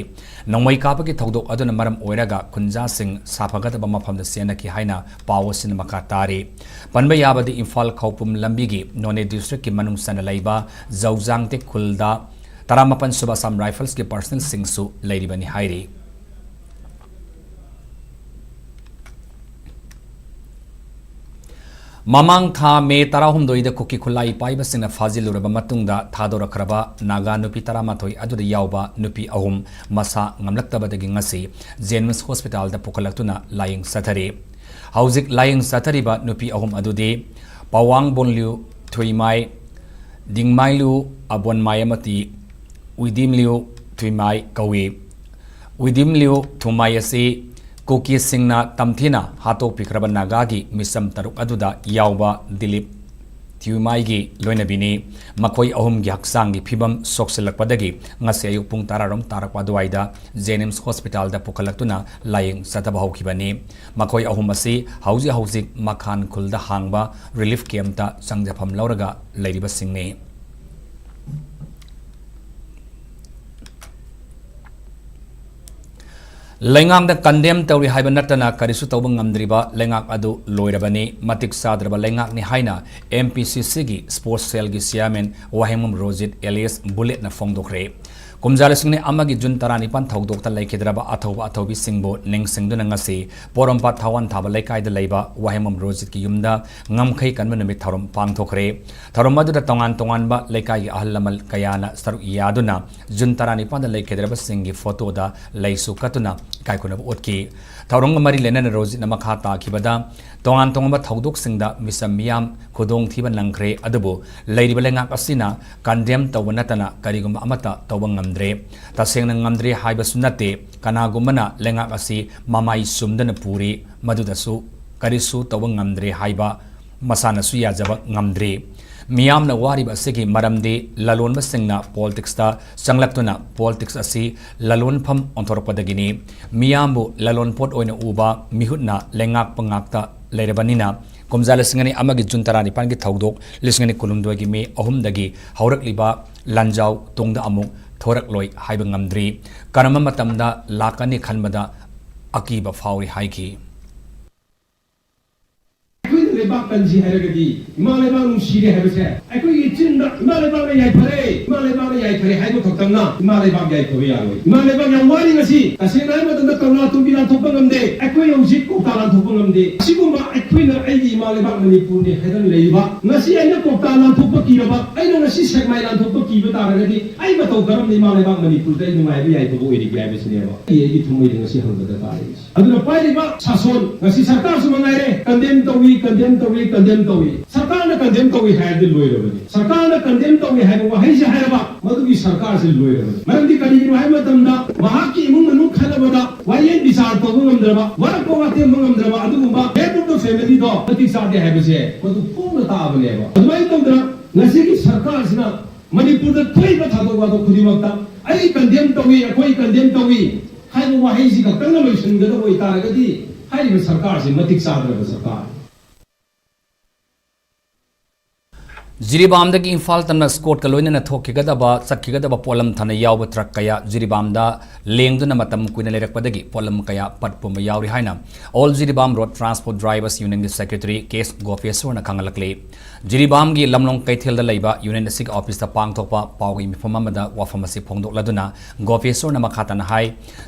ꯅꯣꯡꯃꯩ ꯀꯥꯞꯄꯒꯤ ꯊꯧꯗꯣꯛ ꯑꯗꯨꯅ ꯃꯔꯝ ꯑꯣꯏꯔꯒ ꯈꯨꯟꯖꯥꯁꯤꯡ ꯁꯥꯐꯒꯗꯕ ꯃꯐꯝꯗ ꯆꯦꯟꯅꯈꯤ ꯍꯥꯏꯅ ꯄꯥꯎ ꯑꯁꯤꯅ ꯃꯈꯥ ꯇꯥꯔꯤ꯫ ꯄꯟꯕ ꯌꯥꯕꯗꯤ ꯏꯝꯐꯥꯜ ꯈꯧꯄꯨꯝ ꯂꯝꯕꯤꯒꯤ ꯅꯣꯅꯦ ꯗꯤꯁꯇ꯭ꯔꯤꯛꯀꯤ ꯃꯅꯨꯡ ꯆꯟꯅ ꯂꯩꯕ ꯖꯧꯖꯥꯡ ꯇꯦꯛ ꯈꯨꯜꯗ ꯇꯔꯥꯃꯥꯄꯟ ꯁꯨꯕ ꯑꯁꯥꯝ ꯔꯥꯏꯐꯜꯁꯀꯤ ꯄꯥꯔꯁꯅꯦꯜꯁꯤꯡꯁꯨ ꯂꯩꯔꯤꯕꯅꯤ ꯍꯥꯏꯔꯤ꯫ ꯃꯃꯥꯡ ꯊꯥ ꯃꯦ ꯇꯔꯥꯍꯨꯝꯗꯣꯏꯗ ꯀꯨꯀꯤ ꯈꯨꯠꯂꯥꯏ ꯄꯥꯏꯕꯁꯤꯡꯅ ꯐꯥꯖꯤꯜꯂꯨꯔꯕ ꯃꯇꯨꯡꯗ ꯊꯥꯗꯣꯔꯛꯈ꯭ꯔꯕ ꯅꯥꯒꯥ ꯅꯨꯄꯤ ꯇꯔꯥꯃꯥꯊꯣꯏ ꯑꯗꯨꯗ ꯌꯥꯎꯕ ꯅꯨꯄꯤ ꯑꯍꯨꯝ ꯃꯁꯥ ꯉꯝꯂꯛꯇꯕꯗꯒꯤ ꯉꯁꯤ ꯖꯦꯅꯤꯝꯁ ꯍꯣꯁꯄꯤꯇꯥꯜꯗ ꯄꯨꯈꯠꯂꯛꯇꯨꯅ ꯂꯥꯌꯦꯡ ꯆꯠꯊꯔꯤ꯫ ꯍꯧꯖꯤꯛ ꯂꯥꯌꯦꯡ ꯆꯠꯊꯔꯤꯕ ꯅꯨꯄꯤ ꯑꯍꯨꯝ ꯑꯗꯨꯗꯤ ꯄꯋꯥꯡ ꯕꯣꯟꯂ꯭ꯌꯨ ꯊꯨꯏꯃꯥꯏ, ꯗꯤꯡꯃꯥꯏꯂꯨ ꯑꯕꯣꯟꯃꯥꯏ ꯑꯃꯗꯤ ꯋꯤꯗꯤꯝꯂꯤꯎ ꯊꯨꯏꯃꯥꯏ ꯀꯧꯏ꯫ ꯋꯤꯗꯤꯝꯂꯤꯎ ꯊꯨꯃꯥꯏ ꯑꯁꯤ ꯀꯨꯀꯤꯁꯤꯡꯅ ꯇꯝꯊꯤꯅ ꯍꯥꯠꯇꯣꯛꯄꯤꯈ꯭ꯔꯕ ꯅꯥꯒꯥꯒꯤ ꯃꯤꯆꯝ ꯇꯔꯨꯛ ꯑꯗꯨꯗ ꯌꯥꯎꯕ ꯗꯤꯂꯤꯞ ꯊꯤꯌꯨꯃꯥꯏꯒꯤ ꯂꯣꯏꯅꯕꯤꯅꯤ꯫ ꯃꯈꯣꯏ ꯑꯍꯨꯝꯒꯤ ꯍꯛꯆꯥꯡꯒꯤ ꯐꯤꯕꯝ ꯁꯣꯛꯆꯤꯜꯂꯛꯄꯗꯒꯤ ꯉꯁꯤ ꯑꯌꯨꯛ ꯄꯨꯡ ꯇꯔꯥꯔꯣꯝ ꯇꯥꯔꯛꯄ ꯑꯗꯨꯋꯥꯏꯗ ꯖꯦꯅꯤꯝꯁ ꯍꯣꯁꯄꯤꯇꯥꯜꯗ ꯄꯨꯈꯠꯂꯛꯇꯨꯅ ꯂꯥꯌꯦꯡ ꯆꯠꯊꯕ ꯍꯧꯈꯤꯕꯅꯤ꯫ ꯃꯈꯣꯏ ꯑꯍꯨꯝ ꯑꯁꯤ ꯍꯧꯖꯤꯛ ꯍꯧꯖꯤꯛ ꯃꯈꯥꯟ ꯈꯨꯜꯗ ꯍꯥꯡꯕ ꯔꯤꯂꯤꯐ ꯀꯦꯝꯞꯇ ꯆꯪꯖꯐꯝ ꯂꯧꯔꯒ ꯂꯩꯔꯤꯕꯁꯤꯡꯅꯤ꯫ ꯂꯩꯉꯥꯛꯅ ꯀꯟꯗꯦꯝ ꯇꯧꯔꯤ ꯍꯥꯏꯕ ꯅꯠꯇꯅ ꯀꯔꯤꯁꯨ ꯇꯧꯕ ꯉꯝꯗ꯭ꯔꯤꯕ ꯂꯩꯉꯥꯛ ꯑꯗꯨ ꯂꯣꯏꯔꯕꯅꯤ꯫ ꯃꯇꯤꯛ ꯆꯥꯗ꯭ꯔꯕ ꯂꯩꯉꯥꯛꯅꯤ ꯍꯥꯏꯅ ꯑꯦꯝ ꯄꯤ ꯁꯤ ꯁꯤꯒꯤ ꯁ꯭ꯄꯣꯔꯠꯁ ꯁꯦꯜꯒꯤ ꯆꯤꯌꯥꯔꯃꯦꯟ ꯋꯥꯍꯦꯡꯕꯝ ꯔꯣꯖꯤꯠ ꯑꯦꯂꯤꯌꯥꯁ ꯕꯨꯂꯦꯠꯅ ꯐꯣꯡꯗꯣꯛꯈ꯭ꯔꯦ꯫ ꯀꯨꯝꯖꯥ ꯂꯤꯁꯤꯡ ꯑꯅꯤ ꯑꯃꯒꯤ ꯖꯨꯟ ꯇꯔꯥꯅꯤꯄꯥꯟ ꯊꯧꯗꯣꯛꯇ ꯂꯩꯈꯤꯗ꯭ꯔꯕ ꯑꯊꯧꯕ ꯑꯊꯧꯕꯤꯁꯤꯡꯕꯨ ꯅꯤꯡꯁꯤꯡꯗꯨꯅ ꯉꯁꯤ ꯄꯣꯔꯣꯝꯄꯥꯠ ꯊꯥꯋꯥꯟ ꯊꯥꯕ ꯂꯩꯀꯥꯏꯗ ꯂꯩꯕ ꯋꯥꯍꯦꯡꯕꯝ ꯔꯣꯖꯤꯠꯀꯤ ꯌꯨꯝꯗ ꯉꯝꯈꯩ ꯀꯟꯕ ꯅꯨꯃꯤꯠ ꯊꯧꯔꯝ ꯄꯥꯡꯊꯣꯛꯈ꯭ꯔꯦ꯫ ꯊꯧꯔꯝ ꯑꯗꯨꯗ ꯇꯣꯉꯥꯟ ꯇꯣꯉꯥꯟꯕ ꯂꯩꯀꯥꯏꯒꯤ ꯑꯍꯜ ꯂꯃꯟ ꯀꯌꯥꯅ ꯁꯔꯨꯛ ꯌꯥꯗꯨꯅ ꯖꯨꯟ ꯇꯔꯥꯅꯤꯄꯥꯟꯗ ꯂꯩꯈꯤꯗ꯭ꯔꯕꯁꯤꯡꯒꯤ ꯐꯣꯇꯣꯗ ꯂꯩꯁꯨ ꯀꯠꯇꯨꯅ ꯏꯀꯥꯏ ꯈꯨꯝꯅꯕ ꯎꯠꯈꯤ꯫ ꯊꯧꯔꯝꯒ ꯃꯔꯤ ꯂꯩꯅꯅ ꯔꯣꯖꯤꯠꯅ ꯃꯈꯥ ꯇꯥꯈꯤꯕꯗ, ꯇꯣꯉꯥꯟ ꯇꯣꯉꯥꯟꯕ ꯊꯧꯗꯣꯛꯁꯤꯡꯗ ꯃꯤꯆꯝ ꯃꯤꯌꯥꯝ ꯈꯨꯗꯣꯡꯊꯤꯕ ꯅꯪꯈ꯭ꯔꯦ, ꯑꯗꯨꯕꯨ ꯂꯩꯔꯤꯕ ꯂꯩꯉꯥꯛ ꯑꯁꯤꯅ condemn ꯇꯧꯕ ꯅꯠꯇꯅ ꯀꯔꯤꯒꯨꯝꯕ ꯑꯃꯠꯇ ꯇꯧꯕ ꯉꯝꯗ꯭ꯔꯦ꯫ ꯇꯁꯦꯡꯅ ꯉꯝꯗ꯭ꯔꯦ ꯍꯥꯏꯕꯁꯨ ꯅꯠꯇꯦ, ꯀꯅꯥꯒꯨꯝꯕꯅ ꯂꯩꯉꯥꯛ ꯑꯁꯤ ꯃꯃꯥꯏ ꯆꯨꯝꯗꯅ ꯄꯨꯔꯤ, ꯃꯗꯨꯗꯁꯨ ꯀꯔꯤꯁꯨ ꯇꯧꯕ ꯉꯝꯗ꯭ꯔꯦ ꯍꯥꯏꯕ ꯃꯁꯥꯅꯁꯨ ꯌꯥꯖꯕ ꯉꯝꯗ꯭ꯔꯤ꯫ ꯃꯤꯌꯥꯝꯅ ꯋꯥꯔꯤꯕ ꯑꯁꯤꯒꯤ ꯃꯔꯝꯗꯤ ꯂꯂꯣꯟꯕꯁꯤꯡꯅ politics ꯇ ꯆꯪꯂꯛꯇꯨꯅ politics ꯑꯁꯤ ꯂꯂꯣꯟꯐꯝ ꯑꯣꯟꯊꯣꯔꯛꯄꯗꯒꯤꯅꯤ꯫ ꯃꯤꯌꯥꯝꯕꯨ ꯂꯂꯣꯟꯄꯣꯠ ꯑꯣꯏꯅ ꯎꯕ ꯃꯤꯍꯨꯠꯅ ꯂꯩꯉꯥꯛꯄ ꯉꯥꯛꯇ ꯂꯩꯔꯕꯅꯤꯅ, ꯀꯨꯝꯖꯥ ꯂꯤꯁꯤꯡ ꯑꯅꯤ ꯑꯃꯒꯤ ꯖꯨꯟ ꯇꯔꯥꯅꯤꯄꯥꯟꯒꯤ ꯊꯧꯗꯣꯛ ꯂꯤꯁꯤꯡ ꯑꯅꯤ ꯀꯨꯟꯍꯨꯝꯗꯣꯏꯒꯤ ꯃꯦ ꯑꯍꯨꯝꯗꯒꯤ ꯍꯧꯔꯛꯂꯤꯕ ꯂꯥꯟꯖꯥꯎ ꯇꯨꯡꯗ ꯑꯃꯨꯛ ꯊꯣꯔꯛꯂꯣꯏ ꯍꯥꯏꯕ ꯉꯝꯗ꯭ꯔꯤ꯫ ꯀꯔꯝꯕ ꯃꯇꯝꯗ ꯂꯥꯛꯀꯅꯤ ꯈꯟꯕꯗ ꯑꯀꯤꯕ ꯐꯥꯎꯔꯤ ꯍꯥꯏꯈꯤ꯫ ꯑꯩꯈꯣꯏꯅ ꯂꯩꯕꯥꯛ ꯀꯟꯁꯤ ꯍꯥꯏꯔꯒꯗꯤ, ꯏꯃꯥ ꯂꯩꯕꯥꯛ ꯅꯨꯡꯁꯤꯔꯦ ꯍꯥꯏꯕꯁꯦ ꯑꯩꯈꯣꯏꯒꯤ ꯆꯤꯟꯗ "ꯏꯃꯥ ꯂꯩꯕꯥꯛꯅ ꯌꯥꯏꯐꯔꯦ, ꯏꯃꯥ ꯂꯩꯕꯥꯛꯅ ꯌꯥꯏꯐꯔꯦ" ꯍꯥꯏꯕ ꯈꯛꯇꯪꯅ ꯏꯃꯥ ꯂꯩꯕꯥꯛ ꯌꯥꯏꯐꯕ ꯌꯥꯔꯣꯏ꯫ ꯏꯃꯥ ꯂꯩꯕꯥꯛ ꯌꯥꯝ ꯋꯥꯔꯤ ꯉꯁꯤ꯫ ꯇꯁꯦꯡꯅ ꯍꯥꯏꯕ ꯃꯇꯝꯗ ꯀꯪꯂꯥ ꯇꯣꯝꯕꯤ ꯂꯥꯟꯊꯣꯛꯄ ꯉꯝꯗꯦ, ꯑꯩꯈꯣꯏ ꯍꯧꯖꯤꯛ ꯀꯧꯇꯥ ꯂꯥꯟꯊꯣꯛꯄ ꯉꯝꯗꯦ꯫ ꯑꯁꯤꯒꯨꯝꯕ ꯑꯩꯈꯣꯏꯅ "ꯑꯩꯒꯤ ꯏꯃꯥ ꯂꯩꯕꯥꯛ ꯃꯅꯤꯄꯨꯔꯅꯤ" ꯍꯥꯏꯗꯅ ꯂꯩꯔꯤꯕ, ꯉꯁꯤ ꯑꯩꯅ ꯀꯧꯇꯥ ꯂꯥꯟꯊꯣꯛꯄ ꯀꯤꯔꯕ, ꯑꯩꯅ ꯉꯁꯤ ꯁꯦꯛꯃꯥꯏ ꯂꯥꯟꯊꯣꯛꯄ ꯀꯤꯕ ꯇꯥꯔꯒꯗꯤ, ꯑꯩ ꯃꯇꯧ ꯀꯔꯝꯅ ꯏꯃꯥ ꯂꯩꯕꯥꯛ ꯃꯅꯤꯄꯨꯔꯗ ꯑꯩ ꯅꯨꯡꯉꯥꯏꯕ ꯌꯥꯏꯐꯕ ꯑꯣꯏꯔꯤꯒꯦ ꯍꯥꯏꯕꯁꯤꯅꯦꯕ ꯑꯩ ꯑꯩꯒꯤ ꯊꯃꯣꯏꯗ ꯉꯁꯤ ꯍꯪꯕ ꯗꯔꯀꯥꯔ ꯂꯩꯔꯤꯁꯦ꯫ ꯑꯗꯨꯅ ꯄꯥꯏꯔꯤꯕ ꯁꯥꯁꯣꯟ, ꯉꯁꯤ ꯁꯔꯀꯥꯔꯁꯨ ꯃꯉꯥꯏꯔꯦ, condemn ꯇꯧꯏ, condemn ꯇꯧꯏ, condemn ꯇꯧꯏ꯫ ꯁꯔꯀꯥꯔꯅ condemn ꯇꯧꯏ ꯍꯥꯏꯔꯗꯤ ꯂꯣꯏꯔꯕꯅꯤ꯫ ꯁꯔꯀꯥꯔꯅ condemn ꯇꯧꯏ ꯍꯥꯏꯕ ꯋꯥꯍꯩꯁꯦ ꯍꯥꯏꯔꯕ, ꯃꯗꯨꯒꯤ ꯁꯔꯀꯥꯔꯁꯦ ꯂꯣꯏꯔꯕꯅꯤ꯫ ꯃꯔꯝꯗꯤ ꯀꯔꯤꯒꯤꯅꯣ ꯍꯥꯏꯕ ꯃꯇꯝꯗ, ꯃꯍꯥꯛꯀꯤ ꯏꯃꯨꯡ ꯃꯅꯨꯡ ꯈꯠꯅꯕꯗ ꯋꯥꯌꯦꯜ ꯕꯤꯆꯥꯔ ꯇꯧꯕ ꯉꯝꯗ꯭ꯔꯕ, ꯋꯥꯔꯛꯄ ꯋꯥꯇꯦꯝꯕ ꯉꯝꯗ꯭ꯔꯕ ꯑꯗꯨꯒꯨꯝꯕ head of the family ꯗꯣ ꯃꯇꯤꯛ ꯆꯥꯗꯦ ꯍꯥꯏꯕꯁꯦ ꯃꯗꯨ ꯐꯣꯡꯅ ꯇꯥꯕꯅꯦꯕ꯫ ꯑꯗꯨꯃꯥꯏꯅ ꯇꯧꯗꯅ ꯉꯁꯤꯒꯤ ꯁꯔꯀꯥꯔꯁꯤꯅ ꯃꯅꯤꯄꯨꯔꯗ ꯊꯣꯛꯏꯕ ꯊꯧꯗꯣꯛ ꯋꯥꯊꯣꯛ ꯈꯨꯗꯤꯡꯃꯛꯇ "ꯑꯩ condemn ꯇꯧꯏ, ꯑꯩꯈꯣꯏ condemn ꯇꯧꯏ" ꯍꯥꯏꯕ ꯋꯥꯍꯩꯁꯤ ꯈꯛꯇꯪꯅ ꯂꯣꯏꯁꯤꯟꯒꯗꯕ ꯑꯣꯏꯇꯥꯔꯒꯗꯤ, ꯍꯥꯏꯔꯤꯕ ꯁꯔꯀꯥꯔꯁꯤ ꯃꯇꯤꯛ ꯆꯥꯗ꯭ꯔꯕ ꯁꯔꯀꯥꯔꯅꯤ꯫ ꯖꯤꯔꯤꯕꯥꯝꯗꯒꯤ ꯏꯝꯐꯥꯜ ꯇꯝꯅ ꯁ꯭ꯀꯣꯠꯀ ꯂꯣꯏꯅꯅ ꯊꯣꯛꯈꯤꯒꯗꯕ, ꯆꯠꯈꯤꯒꯗꯕ ꯄꯣꯠꯂꯝ ꯊꯥꯅ ꯌꯥꯎꯕ ꯇ꯭ꯔꯛ ꯀꯌꯥ ꯖꯤꯔꯤꯕꯥꯝꯗ ꯂꯦꯡꯗꯨꯅ ꯃꯇꯝ ꯀꯨꯏꯅ ꯂꯩꯔꯛꯄꯗꯒꯤ ꯄꯣꯠꯂꯝ ꯀꯌꯥ ꯄꯠ ꯄꯨꯝꯕ ꯌꯥꯎꯔꯤ ꯍꯥꯏꯅ All Jiribam Road Transport Drivers Union ꯒꯤ secretary ꯀꯦ ꯑꯦꯁ ꯒꯣꯄꯦꯁꯣꯔꯅ ꯈꯪꯍꯜꯂꯛꯂꯤ꯫ ꯖꯤꯔꯤꯕꯥꯝꯒꯤ ꯂꯝꯂꯣꯡ ꯀꯩꯊꯦꯜꯗ ꯂꯩꯕ ꯌꯨꯅꯤꯌꯟ ꯑꯁꯤꯒꯤ ꯑꯣꯐꯤꯁꯇ ꯄꯥꯡꯊꯣꯛꯄ ꯄꯥꯎꯒꯤ ꯃꯤꯐꯝ ꯑꯃꯗ ꯋꯥꯐꯝ ꯑꯁꯤ ꯐꯣꯡꯗꯣꯛꯂꯗꯨꯅ ꯒꯣꯄꯦꯁꯣꯔꯅ ꯃꯈꯥ ꯇꯥꯅ ꯍꯥꯏ,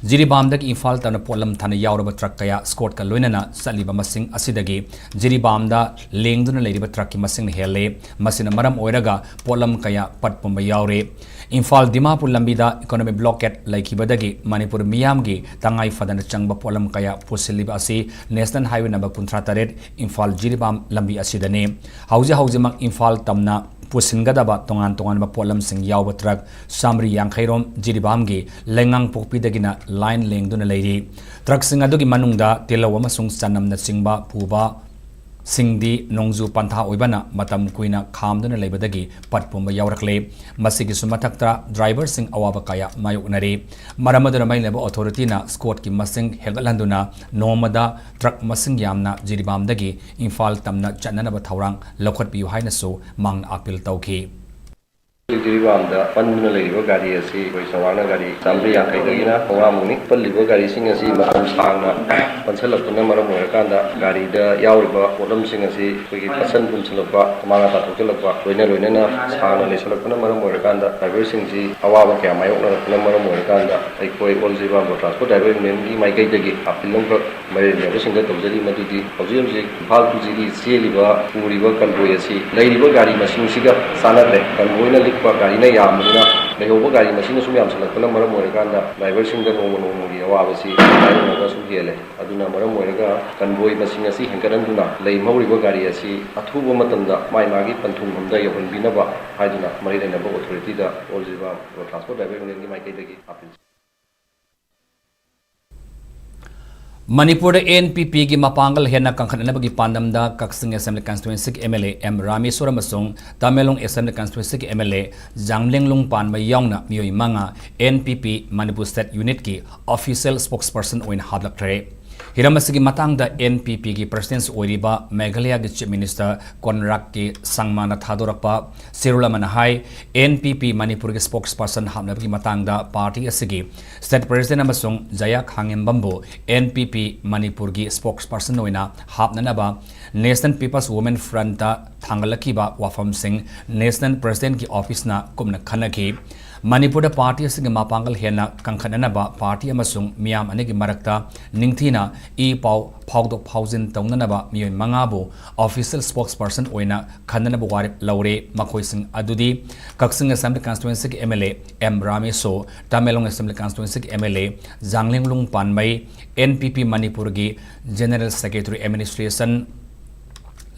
ꯖꯤꯔꯤꯕꯥꯝꯗꯒꯤ ꯏꯝꯐꯥꯜ ꯇꯝꯅ ꯄꯣꯠꯂꯝ ꯊꯥꯅ ꯌꯥꯎꯔꯕ ꯇ꯭ꯔꯛ ꯀꯌꯥ ꯁ꯭ꯀꯣꯠꯀ ꯂꯣꯏꯅꯅ ꯆꯠꯂꯤꯕ ꯃꯁꯤꯡ ꯑꯁꯤꯗꯒꯤ ꯖꯤꯔꯤꯕꯥꯝꯗ ꯂꯦꯡꯗꯨꯅ ꯂꯩꯔꯤꯕ ꯇ꯭ꯔꯛꯀꯤ ꯃꯁꯤꯡꯅ ꯍꯦꯜꯂꯦ꯫ ꯃꯁꯤ ꯑꯁꯤꯅ ꯃꯔꯝ ꯑꯣꯏꯔꯒ ꯄꯣꯠꯂꯝ ꯀꯌꯥ ꯄꯠ ꯄꯨꯝꯕ ꯌꯥꯎꯔꯦ꯫ ꯏꯝꯐꯥꯜ ꯗꯤꯃꯥꯄꯨꯔ ꯂꯝꯕꯤꯗ economic blockade ꯂꯩꯈꯤꯕꯗꯒꯤ ꯃꯅꯤꯄꯨꯔ ꯃꯤꯌꯥꯝꯒꯤ ꯇꯉꯥꯏ ꯐꯗꯅ ꯆꯪꯕ ꯄꯣꯠꯂꯝ ꯀꯌꯥ ꯄꯨꯁꯤꯜꯂꯤꯕ ꯑꯁꯤ National Highway number ꯀꯨꯟꯊ꯭ꯔꯥ ꯇꯔꯦꯠ ꯏꯝꯐꯥꯜ ꯖꯤꯔꯤꯕꯥꯝ ꯂꯝꯕꯤ ꯑꯁꯤꯗꯅꯤ꯫ ꯍꯧꯖꯤꯛ ꯍꯧꯖꯤꯛꯃꯛ ꯏꯝꯐꯥꯜ ꯇꯝꯅ ꯄꯨꯁꯤꯟꯒꯗꯕ ꯇꯣꯉꯥꯟ ꯇꯣꯉꯥꯟꯕ ꯄꯣꯠꯂꯝꯁꯤꯡ ꯌꯥꯎꯕ ꯇ꯭ꯔꯛ ꯆꯥꯃꯔꯤ ꯌꯥꯡꯈꯩ ꯔꯣꯝ ꯖꯤꯔꯤꯕꯥꯝꯒꯤ ꯂꯩꯉꯥꯡꯄꯣꯛꯄꯤꯗꯒꯤꯅ line ꯂꯦꯡꯗꯨꯅ ꯂꯩꯔꯤ꯫ ꯇ꯭ꯔꯛꯁꯤꯡ ꯑꯗꯨꯒꯤ ꯃꯅꯨꯡꯗ ꯇꯤꯜꯍꯧ ꯑꯃꯁꯨꯡ ꯆꯅꯝꯅꯆꯤꯡꯕ ꯄꯨꯕ ꯁꯤꯡꯗꯤ ꯅꯣꯡꯖꯨ ꯄꯟꯊꯥ ꯑꯣꯏꯕꯅ ꯃꯇꯝ ꯀꯨꯏꯅ ꯈꯥꯝꯗꯨꯅ ꯂꯩꯕꯗꯒꯤ ꯄꯠ ꯄꯨꯝꯕ ꯌꯥꯎꯔꯛꯂꯦ꯫ ꯃꯁꯤꯒꯤꯁꯨ ꯃꯊꯛꯇ driverꯁꯤꯡ ꯑꯋꯥꯕ ꯀꯌꯥ ꯃꯥꯌꯣꯛꯅꯔꯤ꯫ ꯃꯔꯝ ꯑꯗꯨꯅ ꯃꯔꯤ ꯂꯩꯅꯕ authorityꯅ squadꯀꯤ ꯃꯁꯤꯡ ꯍꯦꯟꯒꯠꯍꯟꯗꯨꯅ ꯅꯣꯡꯃꯗ ꯇ꯭ꯔꯛ ꯃꯁꯤꯡ ꯌꯥꯝꯅ ꯖꯤꯔꯤꯕꯥꯝꯗꯒꯤ ꯏꯝꯐꯥꯜ ꯇꯝꯅ ꯆꯠꯅꯅꯕ ꯊꯧꯔꯥꯡ ꯂꯧꯈꯠꯄꯤꯌꯨ ꯍꯥꯏꯅꯁꯨ ꯃꯍꯥꯛꯅ appeal ꯇꯧꯈꯤ꯫ ꯖꯤꯔꯤꯕꯥꯝꯗ ꯄꯟꯗꯨꯅ ꯂꯩꯔꯤꯕ ꯒꯥꯔꯤ ꯑꯁꯤ ꯑꯩꯈꯣꯏ ꯆꯥꯎꯔꯥꯛꯅ ꯒꯥꯔꯤ ꯆꯥꯝꯃꯔꯤ ꯌꯥꯡꯈꯩꯗꯒꯤꯅ ꯆꯥꯝꯃꯉꯥꯃꯨꯛꯅꯤ꯫ ꯄꯜꯂꯤꯕ ꯒꯥꯔꯤꯁꯤꯡ ꯑꯁꯤ ꯃꯇꯝ ꯁꯥꯡꯅ ꯄꯟꯁꯤꯜꯂꯛꯄꯅ ꯃꯔꯝ ꯑꯣꯏꯔꯀꯥꯟꯗ ꯒꯥꯔꯤꯗ ꯌꯥꯎꯔꯤꯕ ꯄꯣꯠꯂꯝꯁꯤꯡ ꯑꯁꯤ ꯑꯩꯈꯣꯏꯒꯤ ꯄꯠꯁꯟ ꯄꯨꯝꯁꯤꯜꯂꯛꯄ, ꯑꯃꯥꯡ ꯑꯇꯥ ꯊꯣꯛꯆꯤꯜꯂꯛꯄ, ꯂꯣꯏꯅ ꯂꯣꯏꯅꯅ ꯁꯥꯡꯅ ꯂꯩꯁꯤꯜꯂꯛꯄꯅ ꯃꯔꯝ ꯑꯣꯏꯔꯀꯥꯟꯗ driverꯁꯤꯡꯁꯤ ꯑꯋꯥꯕ ꯀꯌꯥ ꯃꯥꯌꯣꯛꯅꯔꯛꯄꯅ ꯃꯔꯝ ꯑꯣꯏꯔꯀꯥꯟꯗ ꯑꯩꯈꯣꯏ All Ziribam Road Transport Driver Unionꯒꯤ ꯃꯥꯏꯀꯩꯗꯒꯤ appeal ꯑꯃꯈꯛ ꯃꯔꯤ ꯂꯩꯅꯕꯁꯤꯡꯗ ꯇꯧꯖꯔꯤ, ꯃꯗꯨꯗꯤ ꯍꯧꯖꯤꯛ ꯍꯧꯖꯤꯛ ꯏꯝꯐꯥꯜ to ꯖꯤꯔꯤ ꯆꯦꯜꯂꯤꯕ ꯄꯨꯔꯤꯕ convoy ꯑꯁꯤ ꯂꯩꯔꯤꯕ ꯒꯥꯔꯤ ꯃꯁꯤꯡꯁꯤꯒ ꯆꯥꯟꯅꯗ꯭ꯔꯦ꯫ Convoyꯅ ꯂꯤꯛꯄ, ꯒꯥꯔꯤꯅ ꯌꯥꯝꯕꯅꯤꯅ ꯂꯩꯍꯧꯕ ꯒꯥꯔꯤ ꯃꯁꯤꯡꯅ ꯁꯨꯝ ꯌꯥꯝꯁꯤꯜꯂꯛꯄꯅ ꯃꯔꯝ ꯑꯣꯏꯔꯀꯥꯟꯗ driverꯁꯤꯡꯗ ꯅꯣꯡꯃ ꯅꯣꯡꯃꯒꯤ ꯑꯋꯥꯕꯁꯤ ꯃꯥꯌꯣꯛꯅꯕ ꯁꯨꯝ ꯍꯦꯜꯂꯦ꯫ ꯑꯗꯨꯅ ꯃꯔꯝ ꯑꯣꯏꯔꯒ convoy ꯃꯁꯤꯡ ꯑꯁꯤ ꯍꯦꯟꯒꯠꯍꯟꯗꯨꯅ ꯂꯩꯍꯧꯔꯤꯕ ꯒꯥꯔꯤ ꯑꯁꯤ ꯑꯊꯨꯕ ꯃꯇꯝꯗ ꯃꯥꯏ ꯃꯥꯒꯤ ꯄꯟꯊꯨꯡꯐꯝꯗ ꯌꯧꯍꯟꯕꯤꯅꯕ ꯍꯥꯏꯗꯨꯅ ꯃꯔꯤ ꯂꯩꯅꯕ authorityꯗ All Ziribam Road Transport Driver Unionꯒꯤ ꯃꯥꯏꯀꯩꯗꯒꯤ appeal ꯃꯅꯤꯄꯨꯔꯗ NPPꯒꯤ ꯃꯄꯥꯡꯒꯜ ꯍꯦꯟꯅ ꯀꯟꯈꯠꯅꯅꯕꯒꯤ ꯄꯥꯟꯗꯝꯗ ꯀꯛꯆꯤꯡ Assembly Constituencyꯒꯤ MLA M ꯔꯥꯃꯦꯁ꯭ꯋꯔ ꯑꯃꯁꯨꯡ ꯇꯃꯦꯡꯂꯣꯡ Assembly Constituencyꯒꯤ MLA ꯖꯥꯡꯂꯦꯡꯂꯨꯡ ꯄꯥꯟꯕ ꯌꯥꯎꯅ ꯃꯤꯑꯣꯏ ꯃꯉꯥ NPP Manipur State Unitꯀꯤ official spokesperson ꯑꯣꯏꯅ ꯍꯥꯞꯂꯛꯈ꯭ꯔꯦ꯫ ꯍꯤꯔꯝ ꯑꯁꯤꯒꯤ ꯃꯇꯥꯡꯗ NPPꯒꯤ President ꯑꯣꯏꯔꯤꯕ ꯃꯦꯘꯥꯂꯌꯥꯒꯤ Chief Minister Conrad K Sangmana ꯊꯥꯗꯣꯔꯛꯄ ꯆꯦꯔꯣꯜ ꯑꯃꯅ ꯍꯥꯏ, NPP ꯃꯅꯤꯄꯨꯔꯒꯤ spokesperson ꯍꯥꯞꯅꯕꯒꯤ ꯃꯇꯥꯡꯗ party ꯑꯁꯤꯒꯤ State President ꯑꯃꯁꯨꯡ ꯖꯌꯥ ꯈꯥꯉꯦꯝꯕꯝꯕꯨ NPP ꯃꯅꯤꯄꯨꯔꯒꯤ spokesperson ꯑꯣꯏꯅ ꯍꯥꯞꯅꯅꯕ National People's Women Frontꯇ ꯊꯥꯡꯒꯠꯂꯛꯈꯤꯕ ꯋꯥꯐꯝꯁꯤꯡ National Presidentꯀꯤ officeꯅ ꯀꯨꯞꯅ ꯈꯟꯅꯈꯤ꯫ ꯃꯅꯤꯄꯨꯔꯗ ꯄꯥꯔꯇꯤ ꯑꯁꯤꯒꯤ ꯃꯄꯥꯡꯒꯜ ꯍꯦꯟꯅ ꯀꯟꯈꯠꯅꯅꯕ ꯄꯥꯔꯇꯤ ꯑꯃꯁꯨꯡ ꯃꯤꯌꯥꯝ ꯑꯅꯤꯒꯤ ꯃꯔꯛꯇ ꯅꯤꯡꯊꯤꯅ ꯏ ꯄꯥꯎ ꯐꯥꯎꯗꯣꯛ ꯐꯥꯎꯖꯤꯟ ꯇꯧꯅꯅꯕ ꯃꯤꯑꯣꯏ ꯃꯉꯥꯕꯨ official spokesperson ꯑꯣꯏꯅ ꯈꯟꯅꯅꯕ ꯋꯥꯔꯦꯞ ꯂꯧꯔꯦ꯫ ꯃꯈꯣꯏꯁꯤꯡ ꯑꯗꯨꯗꯤ ꯀꯛꯆꯤꯡ Assembly Constituencyꯒꯤ M L A M ꯔꯥꯃꯦꯁꯣ, Tamenglong Assembly Constituencyꯒꯤ M L A ꯖꯥꯡꯂꯦꯡꯂꯨꯡ ꯄꯥꯟꯃꯩ, N P P ꯃꯅꯤꯄꯨꯔꯒꯤ General Secretary Administration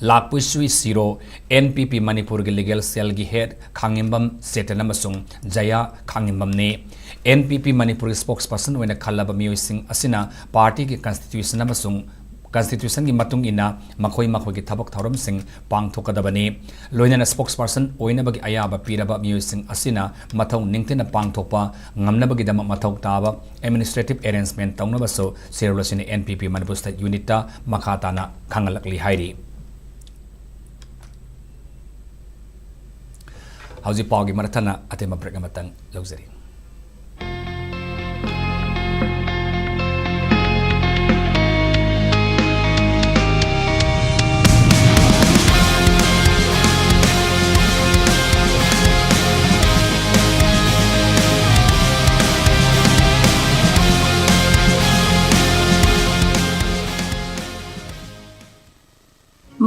ꯂꯥꯛꯄꯨꯏꯁꯨꯏ ꯁꯤꯔꯣ, N P P ꯃꯅꯤꯄꯨꯔꯒꯤ Legal Cellꯒꯤ Head ꯈꯥꯡꯉꯦꯝꯕꯝ ꯆꯦꯇꯟ ꯑꯃꯁꯨꯡ ꯖꯌꯥ ꯈꯥꯡꯉꯦꯝꯕꯝꯅꯤ꯫ N P P ꯃꯅꯤꯄꯨꯔꯒꯤ spokesperson ꯑꯣꯏꯅ ꯈꯜꯂꯕ ꯃꯤꯑꯣꯏꯁꯤꯡ ꯑꯁꯤꯅ ꯄꯥꯔꯇꯤꯒꯤ constitution ꯑꯃꯁꯨꯡ constitutionꯒꯤ ꯃꯇꯨꯡ ꯏꯟꯅ ꯃꯈꯣꯏ ꯃꯈꯣꯏꯒꯤ ꯊꯕꯛ ꯊꯧꯔꯝꯁꯤꯡ ꯄꯥꯡꯊꯣꯛꯀꯗꯕꯅꯤ꯫ ꯂꯣꯏꯅꯅ spokesperson ꯑꯣꯏꯅꯕꯒꯤ ꯑꯌꯥꯕ ꯄꯤꯔꯕ ꯃꯤꯑꯣꯏꯁꯤꯡ ꯑꯁꯤꯅ ꯃꯊꯧ ꯅꯤꯡꯊꯤꯅ ꯄꯥꯡꯊꯣꯛꯄ ꯉꯝꯅꯕꯒꯤꯗꯃꯛ ꯃꯊꯧ ꯇꯥꯕ administrative arrangement ꯇꯧꯅꯕꯁꯨ ꯁꯤꯔꯣꯜ ꯑꯁꯤꯅ N P P Manipur State Unitꯇ ꯃꯈꯥ ꯇꯥꯅ ꯈꯪꯍꯜꯂꯛꯂꯤ ꯍꯥꯏꯔꯤ꯫ ꯍꯧꯖꯤꯛ ꯄꯥꯎꯒꯤ ꯃꯔꯛ ꯊꯠꯅ ꯑꯇꯦꯟꯕ break ꯑꯃꯇꯪ ꯂꯧꯖꯔꯤ꯫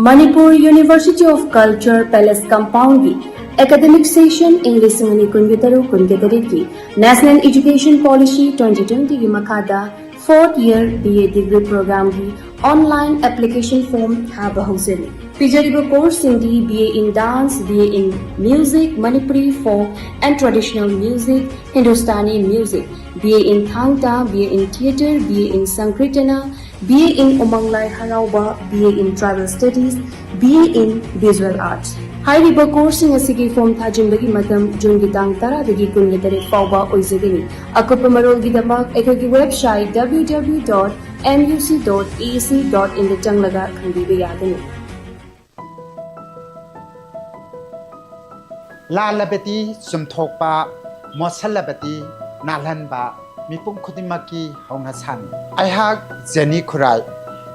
Manipur University of Culture Palace Compoundꯒꯤ academic session ꯏꯪ ꯂꯤꯁꯤꯡ ꯑꯅꯤ ꯀꯨꯟꯒ ꯇꯔꯨꯛ ꯀꯨꯟꯒ ꯇꯔꯦꯠꯀꯤ National Education Policy twenty twentyꯒꯤ ꯃꯈꯥꯗ fourth year B A degree programꯒꯤ online application form ꯊꯥꯕ ꯍꯧꯖꯔꯤ꯫ ꯄꯤꯖꯔꯤꯕ courseꯁꯤꯡꯗꯤ B A in Dance, B A in Music, Manipuri Folk and Traditional Music, Hindustani Music, B A in Thang Ta, B A in Theatre, B A in Sankirtana, B A in Umang Lai Harauba, B A in Tribal Studies, B A in Visual Arts꯫ ꯍꯥꯏꯔꯤꯕ courseꯁꯤꯡ ꯑꯁꯤꯒꯤ form ꯊꯥꯖꯤꯟꯕꯒꯤ ꯃꯇꯝ Juneꯒꯤ ꯇꯥꯡ ꯇꯔꯥꯗꯒꯤ ꯀꯨꯟꯒ ꯇꯔꯦꯠ ꯐꯥꯎꯕ ꯑꯣꯏꯖꯒꯅꯤ꯫ ꯑꯀꯨꯞꯄ ꯃꯔꯣꯜꯒꯤꯗꯃꯛ ꯑꯩꯈꯣꯏꯒꯤ website W W W dot M U C dot A C dot inꯗ ꯆꯪꯂꯒ ꯈꯪꯕꯤꯕ ꯌꯥꯒꯅꯤ꯫ ꯂꯥꯜꯂꯕꯗꯤ ꯆꯨꯝꯊꯣꯛꯄ, ꯃꯣꯠꯁꯜꯂꯕꯗꯤ ꯅꯥꯜꯍꯟꯕ ꯃꯤꯄꯨꯝ ꯈꯨꯗꯤꯡꯃꯛꯀꯤ ꯍꯧꯅꯁꯥꯅꯤ꯫ ꯑꯩꯍꯥꯛ ꯖꯦꯅꯤ ꯈꯨꯔꯥꯏ,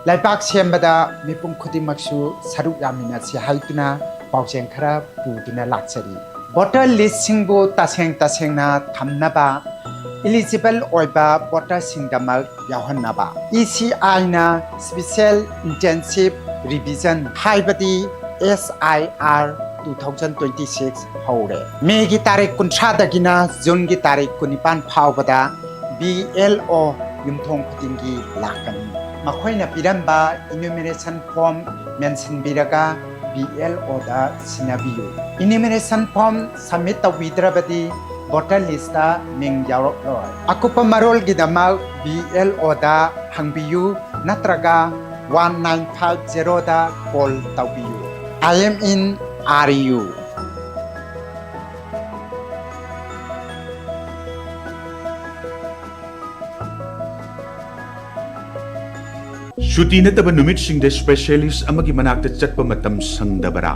ꯂꯩꯕꯥꯛ ꯁꯦꯝꯕꯗ ꯃꯤꯄꯨꯝ ꯈꯨꯗꯤꯡꯃꯛꯁꯨ ꯁꯔꯨꯛ ꯌꯥꯃꯤꯟꯅꯁꯤ ꯍꯥꯏꯗꯨꯅ ꯄꯥꯎꯖꯦꯜ ꯈꯔ ꯄꯨꯗꯨꯅ ꯂꯥꯛꯆꯔꯤ꯫ ꯚꯣꯇꯔ ꯂꯤꯁꯁꯤꯡꯕꯨ ꯇꯁꯦꯡ ꯇꯁꯦꯡꯅ ꯊꯝꯅꯕ, ꯏꯂꯤꯖꯤꯕꯜ ꯑꯣꯏꯕ ꯚꯣꯇꯔꯁꯤꯡꯗꯃꯛ ꯌꯥꯎꯍꯟꯅꯕ꯫ ꯏ ꯁꯤ ꯑꯥꯏꯅ Special Intensive Revision, ꯍꯥꯏꯕꯗꯤ S I R two thousand twenty-six ꯍꯧꯔꯦ꯫ ꯃꯦꯒꯤ ꯇꯥꯔꯤꯛ ꯀꯨꯟꯊ꯭ꯔꯥꯗꯒꯤꯅ ꯖꯨꯟꯒꯤ ꯇꯥꯔꯤꯛ ꯀꯨꯟꯅꯤꯄꯥꯟ ꯐꯥꯎꯕꯗ B L O ꯌꯨꯝꯊꯣꯡ ꯈꯨꯗꯤꯡꯒꯤ ꯂꯥꯛꯀꯅꯤ꯫ ꯃꯈꯣꯏꯅ ꯄꯤꯔꯝꯕ enumeration form ꯃꯦꯟꯁꯤꯟꯕꯤꯔꯒ B L O ꯗ ꯁꯤꯟꯅꯕꯤꯌꯨ꯫ Enumeration form submit ꯇꯧꯕꯤꯗ꯭ꯔꯕꯗꯤ ꯚꯣꯇꯔ ꯂꯤꯁꯇ ꯃꯤꯡ ꯌꯥꯎꯔꯛꯂꯣꯏ꯫ ꯑꯀꯨꯞꯄ ꯃꯔꯣꯜꯒꯤꯗꯃꯛ B L O ꯗ ꯍꯪꯕꯤꯌꯨ ꯅꯠꯇ꯭ꯔꯒ one nine five zero ꯗ call ꯇꯧꯕꯤꯌꯨ꯫ I am in R U. ꯁꯨꯇꯤ ꯅꯠꯇꯕ ꯅꯨꯃꯤꯠꯁꯤꯡꯗ specialist ꯑꯃꯒꯤ ꯃꯅꯥꯛꯇ ꯆꯠꯄ ꯃꯇꯝ ꯁꯪꯗꯕꯔꯥ?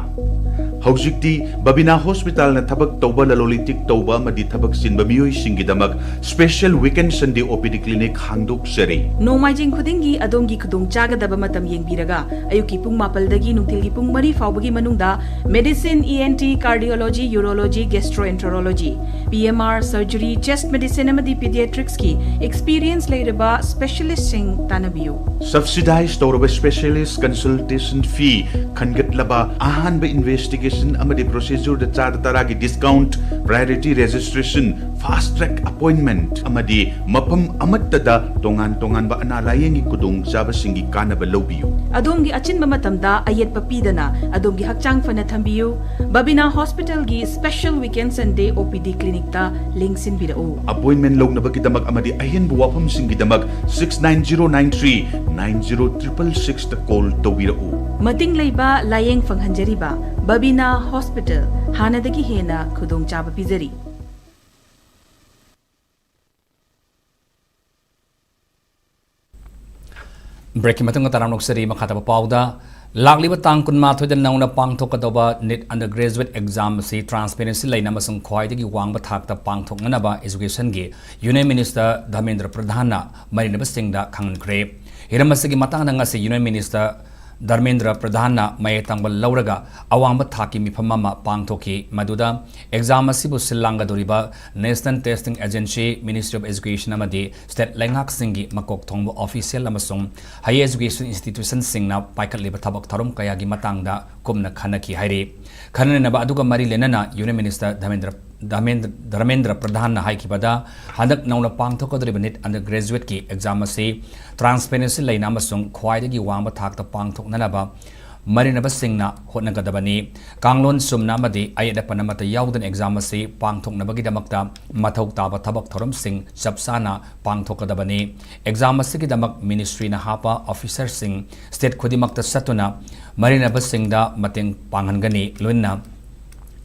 ꯍꯧꯖꯤꯛꯇꯤ ꯕꯕꯤꯅꯥ ꯍꯣꯁꯄꯤꯇꯥꯜꯅ ꯊꯕꯛ ꯇꯧꯕ, ꯂꯂꯣꯟ ꯏꯇꯤꯛ ꯇꯧꯕ ꯑꯃꯗꯤ ꯊꯕꯛ ꯆꯤꯟꯕ ꯃꯤꯑꯣꯏꯁꯤꯡꯒꯤꯗꯃꯛ special weekend Sunday O P D clinic ꯍꯥꯡꯗꯣꯛꯆꯔꯤ꯫ ꯅꯣꯡꯃꯥꯏꯖꯤꯡ ꯈꯨꯗꯤꯡꯒꯤ ꯑꯗꯣꯝꯒꯤ ꯈꯨꯗꯣꯡꯆꯥꯒꯗꯕ ꯃꯇꯝ ꯌꯦꯡꯕꯤꯔꯒ, ꯑꯌꯨꯛꯀꯤ ꯄꯨꯡ ꯃꯥꯄꯜꯗꯒꯤ ꯅꯨꯡꯊꯤꯜꯒꯤ ꯄꯨꯡ ꯃꯔꯤ ꯐꯥꯎꯕꯒꯤ ꯃꯅꯨꯡꯗ medicine, E N T, cardiology, urology, gastroenterology, P M R, surgery, chest medicine ꯑꯃꯗꯤ pediatrics ꯀꯤ experience ꯂꯩꯔꯕ specialist ꯁꯤꯡ ꯇꯥꯟꯅꯕꯤꯌꯨ꯫ Subsidize ꯇꯧꯔꯕ specialist consultation fee ꯈꯟꯒꯠꯂꯕ, ꯑꯍꯥꯟꯕ investigation ꯑꯃꯗꯤ procedure ꯗ ꯆꯥꯗ ꯇꯔꯥꯒꯤ discount, priority registration, fast track appointment ꯑꯃꯗꯤ ꯃꯐꯝ ꯑꯃꯠꯇꯗ ꯇꯣꯉꯥꯟ ꯇꯣꯉꯥꯟꯕ ꯑꯅꯥ ꯂꯥꯌꯦꯡꯒꯤ ꯈꯨꯗꯣꯡꯆꯥꯕꯁꯤꯡꯒꯤ ꯀꯥꯟꯅꯕ ꯂꯧꯕꯤꯌꯨ꯫ ꯑꯗꯣꯝꯒꯤ ꯑꯆꯤꯟꯕ ꯃꯇꯝꯗ ꯑꯌꯦꯠꯄ ꯄꯤꯗꯅ ꯑꯗꯣꯝꯒꯤ ꯍꯛꯆꯥꯡ ꯐꯅ ꯊꯝꯕꯤꯌꯨ꯫ ꯕꯕꯤꯅꯥ ꯍꯣꯁꯄꯤꯇꯥꯜꯒꯤ Special Weekend Sunday O P D clinic ꯇ ꯂꯦꯡꯁꯤꯟꯕꯤꯔꯛꯎ꯫ Appointment ꯂꯧꯅꯕꯒꯤꯗꯃꯛ ꯑꯃꯗꯤ ꯑꯍꯦꯟꯕ ꯋꯥꯐꯝꯁꯤꯡꯒꯤꯗꯃꯛ six nine zero nine three nine zero triple six ꯇ call ꯇꯧꯕꯤꯔꯛꯎ꯫ ꯃꯇꯤꯡ ꯂꯩꯕ ꯂꯥꯌꯦꯡ ꯐꯪꯍꯟꯖꯔꯤꯕ ꯕꯕꯤꯅꯥ ꯍꯣꯁꯄꯤꯇꯥꯜ, ꯍꯥꯟꯅꯗꯒꯤ ꯍꯦꯟꯅ ꯈꯨꯗꯣꯡꯆꯥꯕ ꯄꯤꯖꯔꯤ꯫ Break ꯀꯤ ꯃꯇꯨꯡꯗ ꯇꯔꯥꯝꯅ ꯑꯣꯛꯆꯔꯤ꯫ ꯃꯈꯥ ꯇꯥꯕ ꯄꯥꯎꯗ, ꯂꯥꯛꯂꯤꯕ ꯇꯥꯡ ꯀꯨꯟꯃꯥꯊꯣꯏꯗ ꯅꯧꯅ ꯄꯥꯡꯊꯣꯛꯀꯗꯧꯕ NEET undergraduate exam ꯑꯁꯤ transparency ꯂꯩꯅ ꯑꯃꯁꯨꯡ ꯈ꯭ꯋꯥꯏꯗꯒꯤ ꯋꯥꯡꯕ ꯊꯥꯛꯇ ꯄꯥꯡꯊꯣꯛꯅꯅꯕ Education ꯒꯤ Union Minister ꯙꯔꯃꯦꯟꯗ꯭ꯔ ꯄ꯭ꯔꯙꯥꯟꯅ ꯃꯔꯤꯅꯕꯁꯤꯡꯗ ꯈꯪꯍꯟꯈ꯭ꯔꯦ꯫ ꯍꯤꯔꯝ ꯑꯁꯤꯒꯤ ꯃꯇꯥꯡꯗ ꯉꯁꯤ Union Minister ꯙꯔꯃꯦꯟꯗ꯭ꯔ ꯄ꯭ꯔꯙꯥꯟꯅ ꯃꯌꯥꯏ ꯇꯪꯕ ꯂꯧꯔꯒ ꯑꯋꯥꯡꯕ ꯊꯥꯛꯀꯤ ꯃꯤꯐꯝ ꯑꯃ ꯄꯥꯡꯊꯣꯛꯈꯤ꯫ ꯃꯗꯨꯗ exam ꯑꯁꯤꯕꯨ ꯁꯤꯜ ꯂꯥꯡꯒꯗꯧꯔꯤꯕ National Testing Agency, Ministry of Education ꯑꯃꯗꯤ state ꯂꯩꯉꯥꯛꯁꯤꯡꯒꯤ ꯃꯀꯣꯛ ꯊꯣꯡꯕ official ꯑꯃꯁꯨꯡ higher education institutionꯁꯤꯡꯅ ꯄꯥꯏꯈꯠꯂꯤꯕ ꯊꯕꯛ ꯊꯧꯔꯝ ꯀꯌꯥꯒꯤ ꯃꯇꯥꯡꯗ ꯀꯨꯞꯅ ꯈꯟꯅꯈꯤ ꯍꯥꯏꯔꯤ꯫ ꯈꯟꯅ ꯅꯩꯅꯕ ꯑꯗꯨꯒ ꯃꯔꯤ ꯂꯩꯅꯅ Union Minister ꯙꯔꯃꯦꯟꯗ꯭ꯔ ꯙꯔꯃꯦꯟꯗ꯭ꯔ ꯙꯔꯃꯦꯟꯗ꯭ꯔ ꯄ꯭ꯔꯙꯥꯟꯅ ꯍꯥꯏꯈꯤꯕꯗ, ꯍꯟꯗꯛ ꯅꯧꯅ ꯄꯥꯡꯊꯣꯛꯀꯗꯧꯔꯤꯕ NEET undergraduateꯀꯤ exam ꯑꯁꯤ transparency ꯂꯩꯅ ꯑꯃꯁꯨꯡ ꯈ꯭ꯋꯥꯏꯗꯒꯤ ꯋꯥꯡꯕ ꯊꯥꯛꯇ ꯄꯥꯡꯊꯣꯛꯅꯅꯕ ꯃꯔꯤꯅꯕꯁꯤꯡꯅ ꯍꯣꯠꯅꯒꯗꯕꯅꯤ꯫ ꯀꯥꯡꯂꯣꯟ ꯆꯨꯝꯅ ꯑꯃꯗꯤ ꯑꯌꯦꯠ ꯑꯄꯟ ꯑꯃꯠꯇ ꯌꯥꯎꯗꯅ exam ꯑꯁꯤ ꯄꯥꯡꯊꯣꯛꯅꯕꯒꯤꯗꯃꯛꯇ ꯃꯊꯧ ꯇꯥꯕ ꯊꯕꯛ ꯊꯧꯔꯝꯁꯤꯡ ꯆꯞ ꯆꯥꯅ ꯄꯥꯡꯊꯣꯛꯀꯗꯕꯅꯤ꯫ Exam ꯑꯁꯤꯒꯤꯗꯃꯛ ministryꯅ ꯍꯥꯞꯄ officerꯁꯤꯡ state ꯈꯨꯗꯤꯡꯃꯛꯇ ꯆꯠꯇꯨꯅ ꯃꯔꯤꯅꯕꯁꯤꯡꯗ ꯃꯇꯦꯡ ꯄꯥꯡꯍꯟꯒꯅꯤ꯫ ꯂꯣꯏꯅꯅ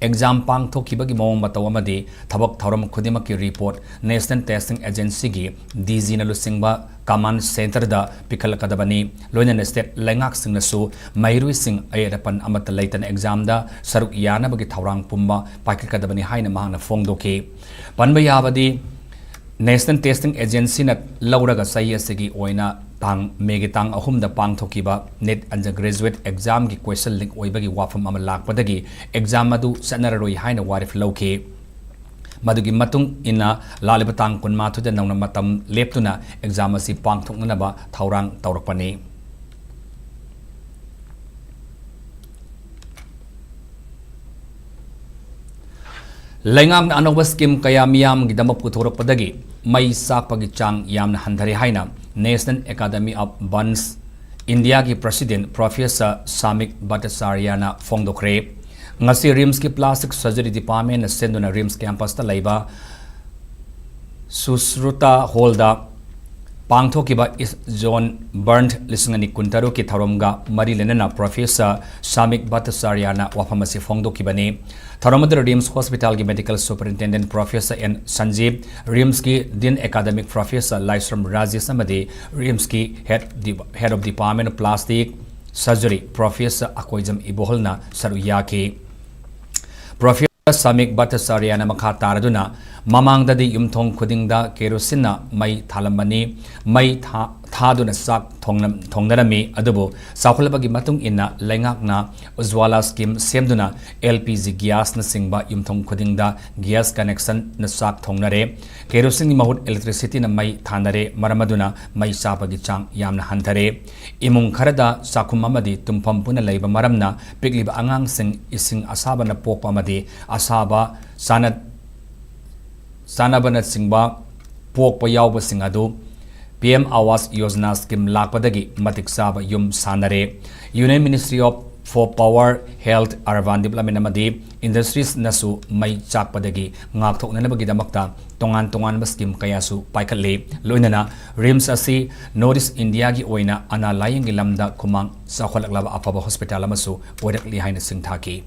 exam ꯄꯥꯡꯊꯣꯛꯈꯤꯕꯒꯤ ꯃꯑꯣꯡ ꯃꯇꯧ ꯑꯃꯗꯤ ꯊꯕꯛ ꯊꯧꯔꯝ ꯈꯨꯗꯤꯡꯃꯛꯀꯤ report National Testing Agencyꯒꯤ DGꯅ ꯂꯨꯆꯤꯡꯕ command centreꯗ ꯄꯤꯈꯠꯂꯛꯀꯗꯕꯅꯤ꯫ ꯂꯣꯏꯅꯅ state ꯂꯩꯉꯥꯛꯁꯤꯡꯅꯁꯨ ꯃꯍꯩꯔꯣꯏꯁꯤꯡ ꯑꯌꯦꯠ ꯑꯄꯟ ꯑꯃꯠꯇ ꯂꯩꯇꯅ examꯗ ꯁꯔꯨꯛ ꯌꯥꯅꯕꯒꯤ ꯊꯧꯔꯥꯡ ꯄꯨꯝꯕ ꯄꯥꯏꯈꯠꯀꯗꯕꯅꯤ ꯍꯥꯏꯅ ꯃꯍꯥꯛꯅ ꯐꯣꯡꯗꯣꯛꯈꯤ꯫ ꯄꯟꯕ ꯌꯥꯕꯗꯤ, National Testing Agencyꯅ ꯂꯧꯔꯒ ꯆꯍꯤ ꯑꯁꯤꯒꯤ ꯑꯣꯏꯅ ꯇꯥꯡ, Mayꯒꯤ ꯇꯥꯡ ꯑꯍꯨꯝꯗ ꯄꯥꯡꯊꯣꯛꯈꯤꯕ NEET undergraduate examꯒꯤ question leak ꯑꯣꯏꯕꯒꯤ ꯋꯥꯐꯝ ꯑꯃ ꯂꯥꯛꯄꯗꯒꯤ exam ꯑꯗꯨ ꯆꯠꯅꯔꯔꯣꯏ ꯍꯥꯏꯅ ꯋꯥꯔꯦꯞ ꯂꯧꯈꯤ꯫ ꯃꯗꯨꯒꯤ ꯃꯇꯨꯡ ꯏꯟꯅ ꯂꯥꯛꯂꯤꯕ ꯇꯥꯡ ꯀꯨꯟꯃꯥꯊꯣꯏꯗ ꯅꯧꯅ ꯃꯇꯝ ꯂꯦꯞꯇꯨꯅ exam ꯑꯁꯤ ꯄꯥꯡꯊꯣꯛꯅꯅꯕ ꯊꯧꯔꯥꯡ ꯇꯧꯔꯛꯄꯅꯤ꯫ ꯂꯩꯉꯥꯛꯅ ꯑꯅꯧꯕ scheme ꯀꯌꯥ ꯃꯤꯌꯥꯝꯒꯤꯗꯃꯛ ꯄꯨꯊꯣꯔꯛꯄꯗꯒꯤ ꯃꯩ ꯆꯥꯛꯄꯒꯤ ꯆꯥꯡ ꯌꯥꯝꯅ ꯍꯟꯊꯔꯦ ꯍꯥꯏꯅ National Academy of Bhuns Indiaꯒꯤ president Professor ꯁꯥꯃꯤꯛ ꯚꯠꯇꯆꯥꯔꯌꯥꯅ ꯐꯣꯡꯗꯣꯛꯈ꯭ꯔꯦ꯫ ꯉꯁꯤ RIMSꯀꯤ plastic surgery departmentꯅ ꯁꯤꯟꯗꯨꯅ RIMS campusꯇ ꯂꯩꯕ ꯁꯨꯁ꯭ꯔꯨꯇꯥ hallꯗ ꯄꯥꯡꯊꯣꯛꯈꯤꯕ East Zone Bhuns ꯂꯤꯁꯤꯡ ꯑꯅꯤ ꯀꯨꯟꯇꯔꯨꯛꯀꯤ ꯊꯧꯔꯝꯒ ꯃꯔꯤ ꯂꯩꯅꯅ Professor ꯁꯥꯃꯤꯛ ꯚꯠꯇꯆꯥꯔꯌꯥꯅ ꯋꯥꯐꯝ ꯑꯁꯤ ꯐꯣꯡꯗꯣꯛꯈꯤꯕꯅꯤ꯫ ꯊꯧꯔꯝ ꯑꯗꯨꯗ RIMS hospitalꯒꯤ medical superintendent Professor N ꯁꯟꯖꯤꯞ, RIMSꯀꯤ Dean Academic Professor ꯂꯥꯏꯁ꯭ꯔꯝ ꯔꯥꯖꯦꯁ ꯑꯃꯗꯤ RIMSꯀꯤ head, head of department of plastic surgery Professor Akoijam ꯏꯕꯣꯍꯜꯅ ꯁꯔꯨꯛ ꯌꯥꯈꯤ꯫ Professor ꯁꯥꯃꯤꯛ ꯚꯠꯇꯆꯥꯔꯌꯥꯅ ꯃꯈꯥ ꯇꯥꯔꯗꯨꯅ ꯃꯃꯥꯡꯗꯗꯤ ꯌꯨꯝꯊꯣꯡ ꯈꯨꯗꯤꯡꯗ ꯀꯦꯔꯣꯁꯤꯟꯅ ꯃꯩ ꯊꯥꯂꯝꯕꯅꯤ꯫ ꯃꯩ ꯊꯥ-, ꯊꯥꯗꯨꯅ ꯆꯥꯛ ꯊꯣꯡꯂꯝ-, ꯊꯣꯡꯅꯔꯝꯃꯤ꯫ ꯑꯗꯨꯕꯨ ꯆꯥꯎꯈꯠꯂꯛꯄꯒꯤ ꯃꯇꯨꯡ ꯏꯟꯅ ꯂꯩꯉꯥꯛꯅ ꯎꯖ꯭ꯋꯥꯂꯥ scheme ꯁꯦꯝꯗꯨꯅ L P G gasꯅꯆꯤꯡꯕ ꯌꯨꯝꯊꯣꯡ ꯈꯨꯗꯤꯡꯗ gas connectionꯅ ꯆꯥꯛ ꯊꯣꯡꯅꯔꯦ꯫ ꯀꯦꯔꯣꯁꯤꯟꯒꯤ ꯃꯍꯨꯠ electricityꯅ ꯃꯩ ꯊꯥꯅꯔꯦ꯫ ꯃꯔꯝ ꯑꯗꯨꯅ ꯃꯩ ꯆꯥꯕꯒꯤ ꯆꯥꯡ ꯌꯥꯝꯅ ꯍꯟꯊꯔꯦ꯫ ꯏꯃꯨꯡ ꯈꯔꯗ ꯆꯥꯛꯈꯨꯝ ꯑꯃꯗꯤ ꯇꯨꯝꯐꯝ ꯄꯨꯟꯅ ꯂꯩꯕ ꯃꯔꯝꯅ ꯄꯤꯛꯂꯤꯕ ꯑꯉꯥꯡꯁꯤꯡ ꯏꯁꯤꯡ ꯑꯁꯥꯕꯅ ꯄꯣꯛꯄ ꯑꯃꯗꯤ ꯑꯁꯥꯕ ꯆꯥꯅ-, ꯆꯥꯅꯕꯅꯆꯤꯡꯕ ꯄꯣꯛꯄ ꯌꯥꯎꯕꯁꯤꯡ ꯑꯗꯨ P M Awas Yojana scheme ꯂꯥꯛꯄꯗꯒꯤ ꯃꯇꯤꯛ ꯆꯥꯕ ꯌꯨꯝ ꯁꯥꯅꯔꯦ꯫ Union Ministry of for Power, Health, Urban Development ꯑꯃꯗꯤ Industriesꯅꯁꯨ ꯃꯩ ꯆꯥꯛꯄꯗꯒꯤ ꯉꯥꯛꯊꯣꯛꯅꯅꯕꯒꯤꯗꯃꯛꯇ ꯇꯣꯉꯥꯟ ꯇꯣꯉꯥꯟꯕ scheme ꯀꯌꯥꯁꯨ ꯄꯥꯏꯈꯠꯂꯤ꯫ ꯂꯣꯏꯅꯅ RIMS ꯑꯁꯤ North East Indiaꯒꯤ ꯑꯣꯏꯅ ꯑꯅꯥ ꯂꯥꯌꯦꯡꯒꯤ ꯂꯝꯗ ꯈꯨꯃꯥꯡ ꯆꯥꯎꯈꯠꯂꯛꯂꯕ ꯑꯐꯕ hospital ꯑꯃꯁꯨ ꯑꯣꯏꯔꯛꯂꯤ ꯍꯥꯏꯅ ꯁꯤꯡꯊꯥꯈꯤ꯫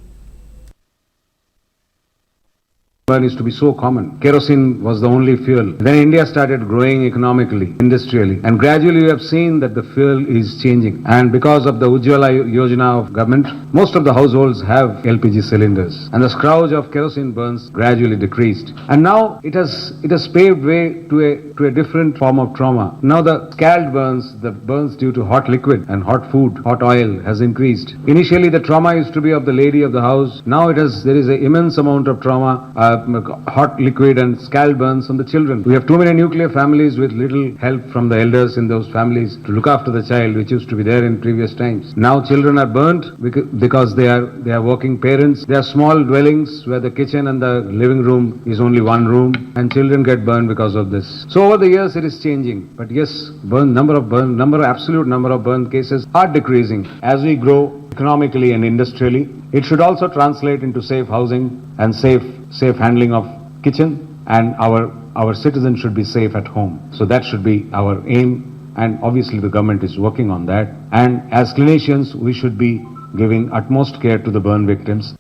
Burn is to be so common. Kerosene was the only fuel. Then India started growing economically, industrially, and gradually we have seen that the fuel is changing. And because of the Ujjwala Yojana of government, most of the households have L P G cylinders, and the scourge of kerosene burns gradually decreased. And now it has it has paved way to a to a different form of trauma. Now the scald burns, the burns due to hot liquid and hot food, hot oil has increased. Initially, the trauma used to be of the lady of the house. Now it has there is an immense amount of trauma, uh, hot liquid and scald burns on the children. We have too many nuclear families with little help from the elders in those families to look after the child, which used to be there in previous times. Now children are burnt becau- because they are they are working parents. They are small dwellings where the kitchen and the living room is only one room, and children get burned because of this. So over the years, it is changing. But yes, burn number of burn number absolute number of burn cases are decreasing as we grow economically and industrially. It should also translate into safe housing and safe safe handling of kitchen, and our our citizens should be safe at home. So that should be our aim, and obviously the government is working on that. And as clinicians, we should be giving utmost care to the burn victims.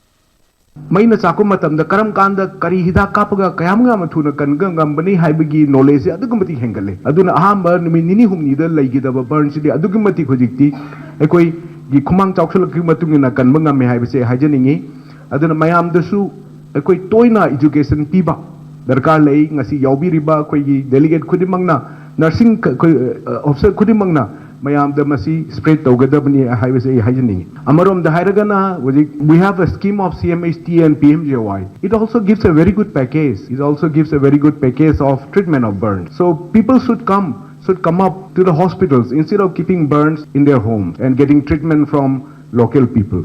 ꯃꯩꯅ ꯆꯥꯛꯄ ꯃꯇꯝꯗ ꯀꯔꯝ ꯀꯥꯟꯗ ꯀꯔꯤ ꯍꯤꯗꯥꯛ ꯀꯥꯞꯄꯒ ꯀꯌꯥꯝ ꯌꯥꯝꯅ ꯊꯨꯅ ꯀꯟꯕ ꯉꯝꯕꯅꯤ ꯍꯥꯏꯕꯒꯤ knowledgeꯁꯦ ꯑꯗꯨꯛꯀꯤ ꯃꯇꯤꯛ ꯍꯦꯟꯒꯠꯂꯦ꯫ ꯑꯗꯨꯅ ꯑꯍꯥꯟꯕ ꯅꯨꯃꯤꯠ ꯅꯤꯅꯤ ꯍꯨꯝꯅꯤꯗ ꯂꯩꯒꯗꯕ burnꯁꯤꯗꯤ ꯑꯗꯨꯛꯀꯤ ꯃꯇꯤꯛ ꯍꯧꯖꯤꯛꯇꯤ ꯑꯩꯈꯣꯏꯒꯤ ꯈꯨꯃꯥꯡ ꯆꯥꯎꯁꯤꯜꯂꯛꯄꯒꯤ ꯃꯇꯨꯡ ꯏꯟꯅ ꯀꯟꯕ ꯉꯝꯃꯦ ꯍꯥꯏꯕꯁꯦ ꯍꯥꯏꯖꯅꯤꯡꯉꯤ꯫ ꯑꯗꯨꯅ ꯃꯌꯥꯝꯗꯁꯨ ꯑꯩꯈꯣꯏ ꯇꯣꯏꯅ education ꯄꯤꯕ, ꯗꯔꯀꯥꯔ ꯂꯩ꯫ ꯉꯁꯤ ꯌꯥꯎꯕꯤꯔꯤꯕ ꯑꯩꯈꯣꯏꯒꯤ ꯗꯦꯂꯤꯒꯦꯠ ꯈꯨꯗꯤꯡꯃꯛꯅ, ꯅꯔꯁꯤꯡ ꯈ-, ꯑꯩꯈꯣꯏ, ꯑ, ꯑꯣꯐꯤꯁꯔ ꯈꯨꯗꯤꯡꯃꯛꯅ ꯃꯌꯥꯝꯗ ꯃꯁꯤ ꯁ꯭ꯄ꯭ꯔꯦꯗ ꯇꯧꯒꯗꯕꯅꯤ ꯍꯥꯏꯕꯁꯦ ꯑꯩ ꯍꯥꯏꯖꯅꯤꯡꯉꯤ꯫ ꯑꯃꯔꯣꯝꯗ ꯍꯥꯏꯔꯒꯅ, ꯍꯧꯖꯤꯛ we have a scheme of C M H T and P M J Y. It also gives a very good package. It also gives a very good package of treatment of burns. So people should come, should come up to the hospitals instead of keeping burns in their homes and getting treatment from local people.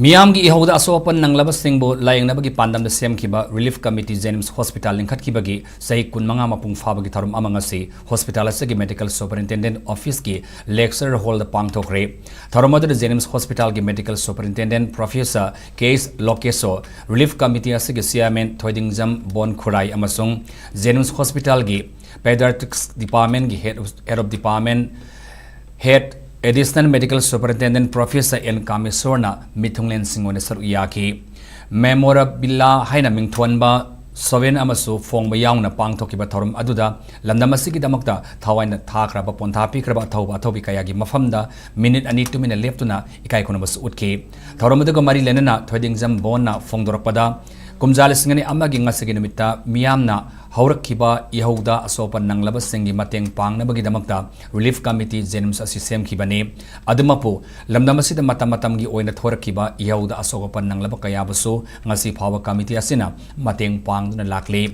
ꯃꯤꯌꯥꯝꯒꯤ ꯏꯍꯧꯗ ꯑꯁꯣꯛ ꯑꯄꯟ ꯅꯪꯂꯕꯁꯤꯡꯕꯨ ꯂꯥꯌꯦꯡꯅꯕꯒꯤ ꯄꯥꯟꯗꯝꯗ ꯁꯦꯝꯈꯤꯕ relief committee ꯖꯦꯅꯤꯝꯁ hospital ꯂꯤꯡꯈꯠꯈꯤꯕꯒꯤ ꯆꯍꯤ ꯀꯨꯟꯃꯉꯥ ꯃꯄꯨꯡ ꯐꯥꯕꯒꯤ ꯊꯧꯔꯝ ꯑꯃ ꯉꯁꯤ ꯍꯣꯁꯄꯤꯇꯥꯜ ꯑꯁꯤꯒꯤ ꯃꯦꯗꯤꯀꯦꯜ ꯁꯨꯄꯔꯤꯟꯇꯦꯟꯗꯦꯟꯠ ꯑꯣꯐꯤꯁꯀꯤ ꯂꯦꯛꯆꯔ ꯍꯣꯜꯗ ꯄꯥꯡꯊꯣꯛꯈ꯭ꯔꯦ꯫ ꯊꯧꯔꯝ ꯑꯗꯨꯗ ꯖꯦꯅꯤꯝꯁ ꯍꯣꯁꯄꯤꯇꯥꯜꯒꯤ medical superintendent professor K S Lokesho, relief committee ꯑꯁꯤꯒꯤ ꯆꯤꯌꯥꯔꯃꯦꯟ ꯊꯣꯏꯗꯤꯡꯖꯝ ꯕꯣꯟ ꯈꯨꯔꯥꯏ ꯑꯃꯁꯨꯡ ꯖꯦꯅꯤꯝꯁ ꯍꯣꯁꯄꯤꯇꯥꯜꯒꯤ ꯄꯦꯗꯤꯌꯥꯇ꯭ꯔꯤꯛꯁ ꯗꯤꯄꯥꯔꯠꯃꯦꯟꯒꯤ head, head of department head additional medical superintendent professor N ꯀꯥꯃꯦꯁꯣꯔꯅ ꯃꯤꯊꯨꯡꯂꯦꯟꯁꯤꯡ ꯑꯣꯏꯅ ꯁꯔꯨꯛ ꯌꯥꯈꯤ꯫ ꯃꯦꯃꯣꯔꯥꯕꯤꯂꯥ ꯍꯥꯏꯅ ꯃꯤꯡꯊꯣꯟꯕ ꯁꯣꯚꯦꯟ ꯑꯃꯁꯨ ꯐꯣꯡꯕ ꯌꯥꯎꯅ ꯄꯥꯡꯊꯣꯛꯈꯤꯕ ꯊꯧꯔꯝ ꯑꯗꯨꯗ ꯂꯝꯗꯝ ꯑꯁꯤꯒꯤꯗꯃꯛꯇ ꯊꯋꯥꯏꯅ ꯊꯥꯈ꯭ꯔꯕ, ꯄꯣꯟꯊꯥ ꯄꯤꯈ꯭ꯔꯕ ꯑꯊꯧꯕ ꯑꯊꯧꯕꯤ ꯀꯌꯥꯒꯤ ꯃꯐꯝꯗ ꯃꯤꯅꯤꯠ ꯑꯅꯤ ꯇꯨꯃꯤꯟꯅ ꯂꯦꯞꯇꯨꯅ ꯏꯀꯥꯏ ꯈꯨꯝꯅꯕꯁꯨ ꯎꯠꯈꯤ꯫ ꯊꯧꯔꯝ ꯑꯗꯨꯒ ꯃꯔꯤ ꯂꯩꯅꯅ ꯊꯣꯏꯗꯤꯡꯖꯝ ꯕꯣꯟꯅ ꯐꯣꯡꯗꯣꯔꯛꯄꯗ, ꯀꯨꯝꯖꯥ ꯂꯤꯁꯤꯡ ꯑꯅꯤ ꯑꯃꯒꯤ ꯉꯁꯤꯒꯤ ꯅꯨꯃꯤꯠꯇ ꯃꯤꯌꯥꯝꯅ ꯍꯧꯔꯛꯈꯤꯕ ꯏꯍꯧꯗ ꯑꯁꯣꯛ ꯑꯄꯟ ꯅꯪꯂꯕꯁꯤꯡꯒꯤ ꯃꯇꯦꯡ ꯄꯥꯡꯅꯕꯒꯤꯗꯃꯛꯇ ꯔꯤꯂꯤꯐ ꯀꯃꯤꯇꯤ ꯖꯦꯅꯤꯝꯁ ꯑꯁꯤ ꯁꯦꯝꯈꯤꯕꯅꯤ꯫ ꯑꯗꯨꯃꯛꯄꯨ, ꯂꯝꯗꯝ ꯑꯁꯤꯗ ꯃꯇꯝ ꯃꯇꯝꯒꯤ ꯑꯣꯏꯅ ꯊꯣꯔꯛꯈꯤꯕ ꯏꯍꯧꯗ ꯑꯁꯣꯛ ꯑꯄꯟ ꯅꯪꯂꯕ ꯀꯌꯥꯕꯨꯁꯨ ꯉꯁꯤ ꯐꯥꯎꯕ ꯀꯃꯤꯇꯤ ꯑꯁꯤꯅ ꯃꯇꯦꯡ ꯄꯥꯡꯗꯨꯅ ꯂꯥꯛꯂꯤ꯫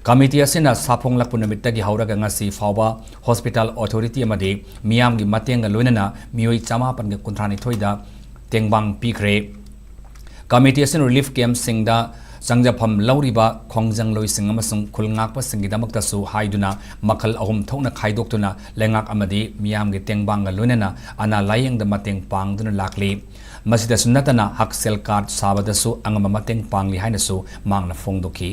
ꯀꯃꯤꯇꯤ ꯑꯁꯤꯅ ꯁꯥꯐꯣꯡꯂꯛꯄ ꯅꯨꯃꯤꯠꯇꯒꯤ ꯍꯧꯔꯒ ꯉꯁꯤ ꯐꯥꯎꯕ ꯍꯣꯁꯄꯤꯇꯥꯜ ꯑꯣꯊꯣꯔꯤꯇꯤ ꯑꯃꯗꯤ ꯃꯤꯌꯥꯝꯒꯤ ꯃꯇꯦꯡꯒ ꯂꯣꯏꯅꯅ ꯃꯤꯑꯣꯏ ꯆꯃꯥꯄꯟꯒ ꯀꯨꯟꯊ꯭ꯔꯥꯅꯤꯊꯣꯏꯗ ꯇꯦꯡꯕꯥꯡ ꯄꯤꯈ꯭ꯔꯦ꯫ ꯀꯃꯤꯇꯤ ꯑꯁꯤꯅ ꯔꯤꯂꯤꯐ ꯀꯦꯝꯞꯁꯤꯡꯗ ꯆꯪꯖꯐꯝ ꯂꯧꯔꯤꯕ ꯈꯣꯡꯖꯪꯂꯣꯏꯁꯤꯡ ꯑꯃꯁꯨꯡ ꯈꯨꯜ ꯉꯥꯛꯄꯁꯤꯡꯒꯤꯗꯃꯛꯇꯁꯨ ꯍꯥꯏꯗꯨꯅ ꯃꯈꯜ ꯑꯍꯨꯝ ꯊꯣꯛꯅ ꯈꯥꯏꯗꯣꯛꯇꯨꯅ ꯂꯩꯉꯥꯛ ꯑꯃꯗꯤ ꯃꯤꯌꯥꯝꯒꯤ ꯇꯦꯡꯕꯥꯡꯒ ꯂꯣꯏꯅꯅ ꯑꯅꯥ ꯂꯥꯌꯦꯡꯗ ꯃꯇꯦꯡ ꯄꯥꯡꯗꯨꯅ ꯂꯥꯛꯂꯤ꯫ ꯃꯁꯤꯗꯁꯨ ꯅꯠꯇꯅ ꯍꯛꯁꯦꯜ ꯀꯥꯔꯗ ꯁꯥꯕꯗꯁꯨ ꯑꯉꯝꯕ ꯃꯇꯦꯡ ꯄꯥꯡꯂꯤ ꯍꯥꯏꯅꯁꯨ ꯃꯍꯥꯛꯅ ꯐꯣꯡꯗꯣꯛꯈꯤ꯫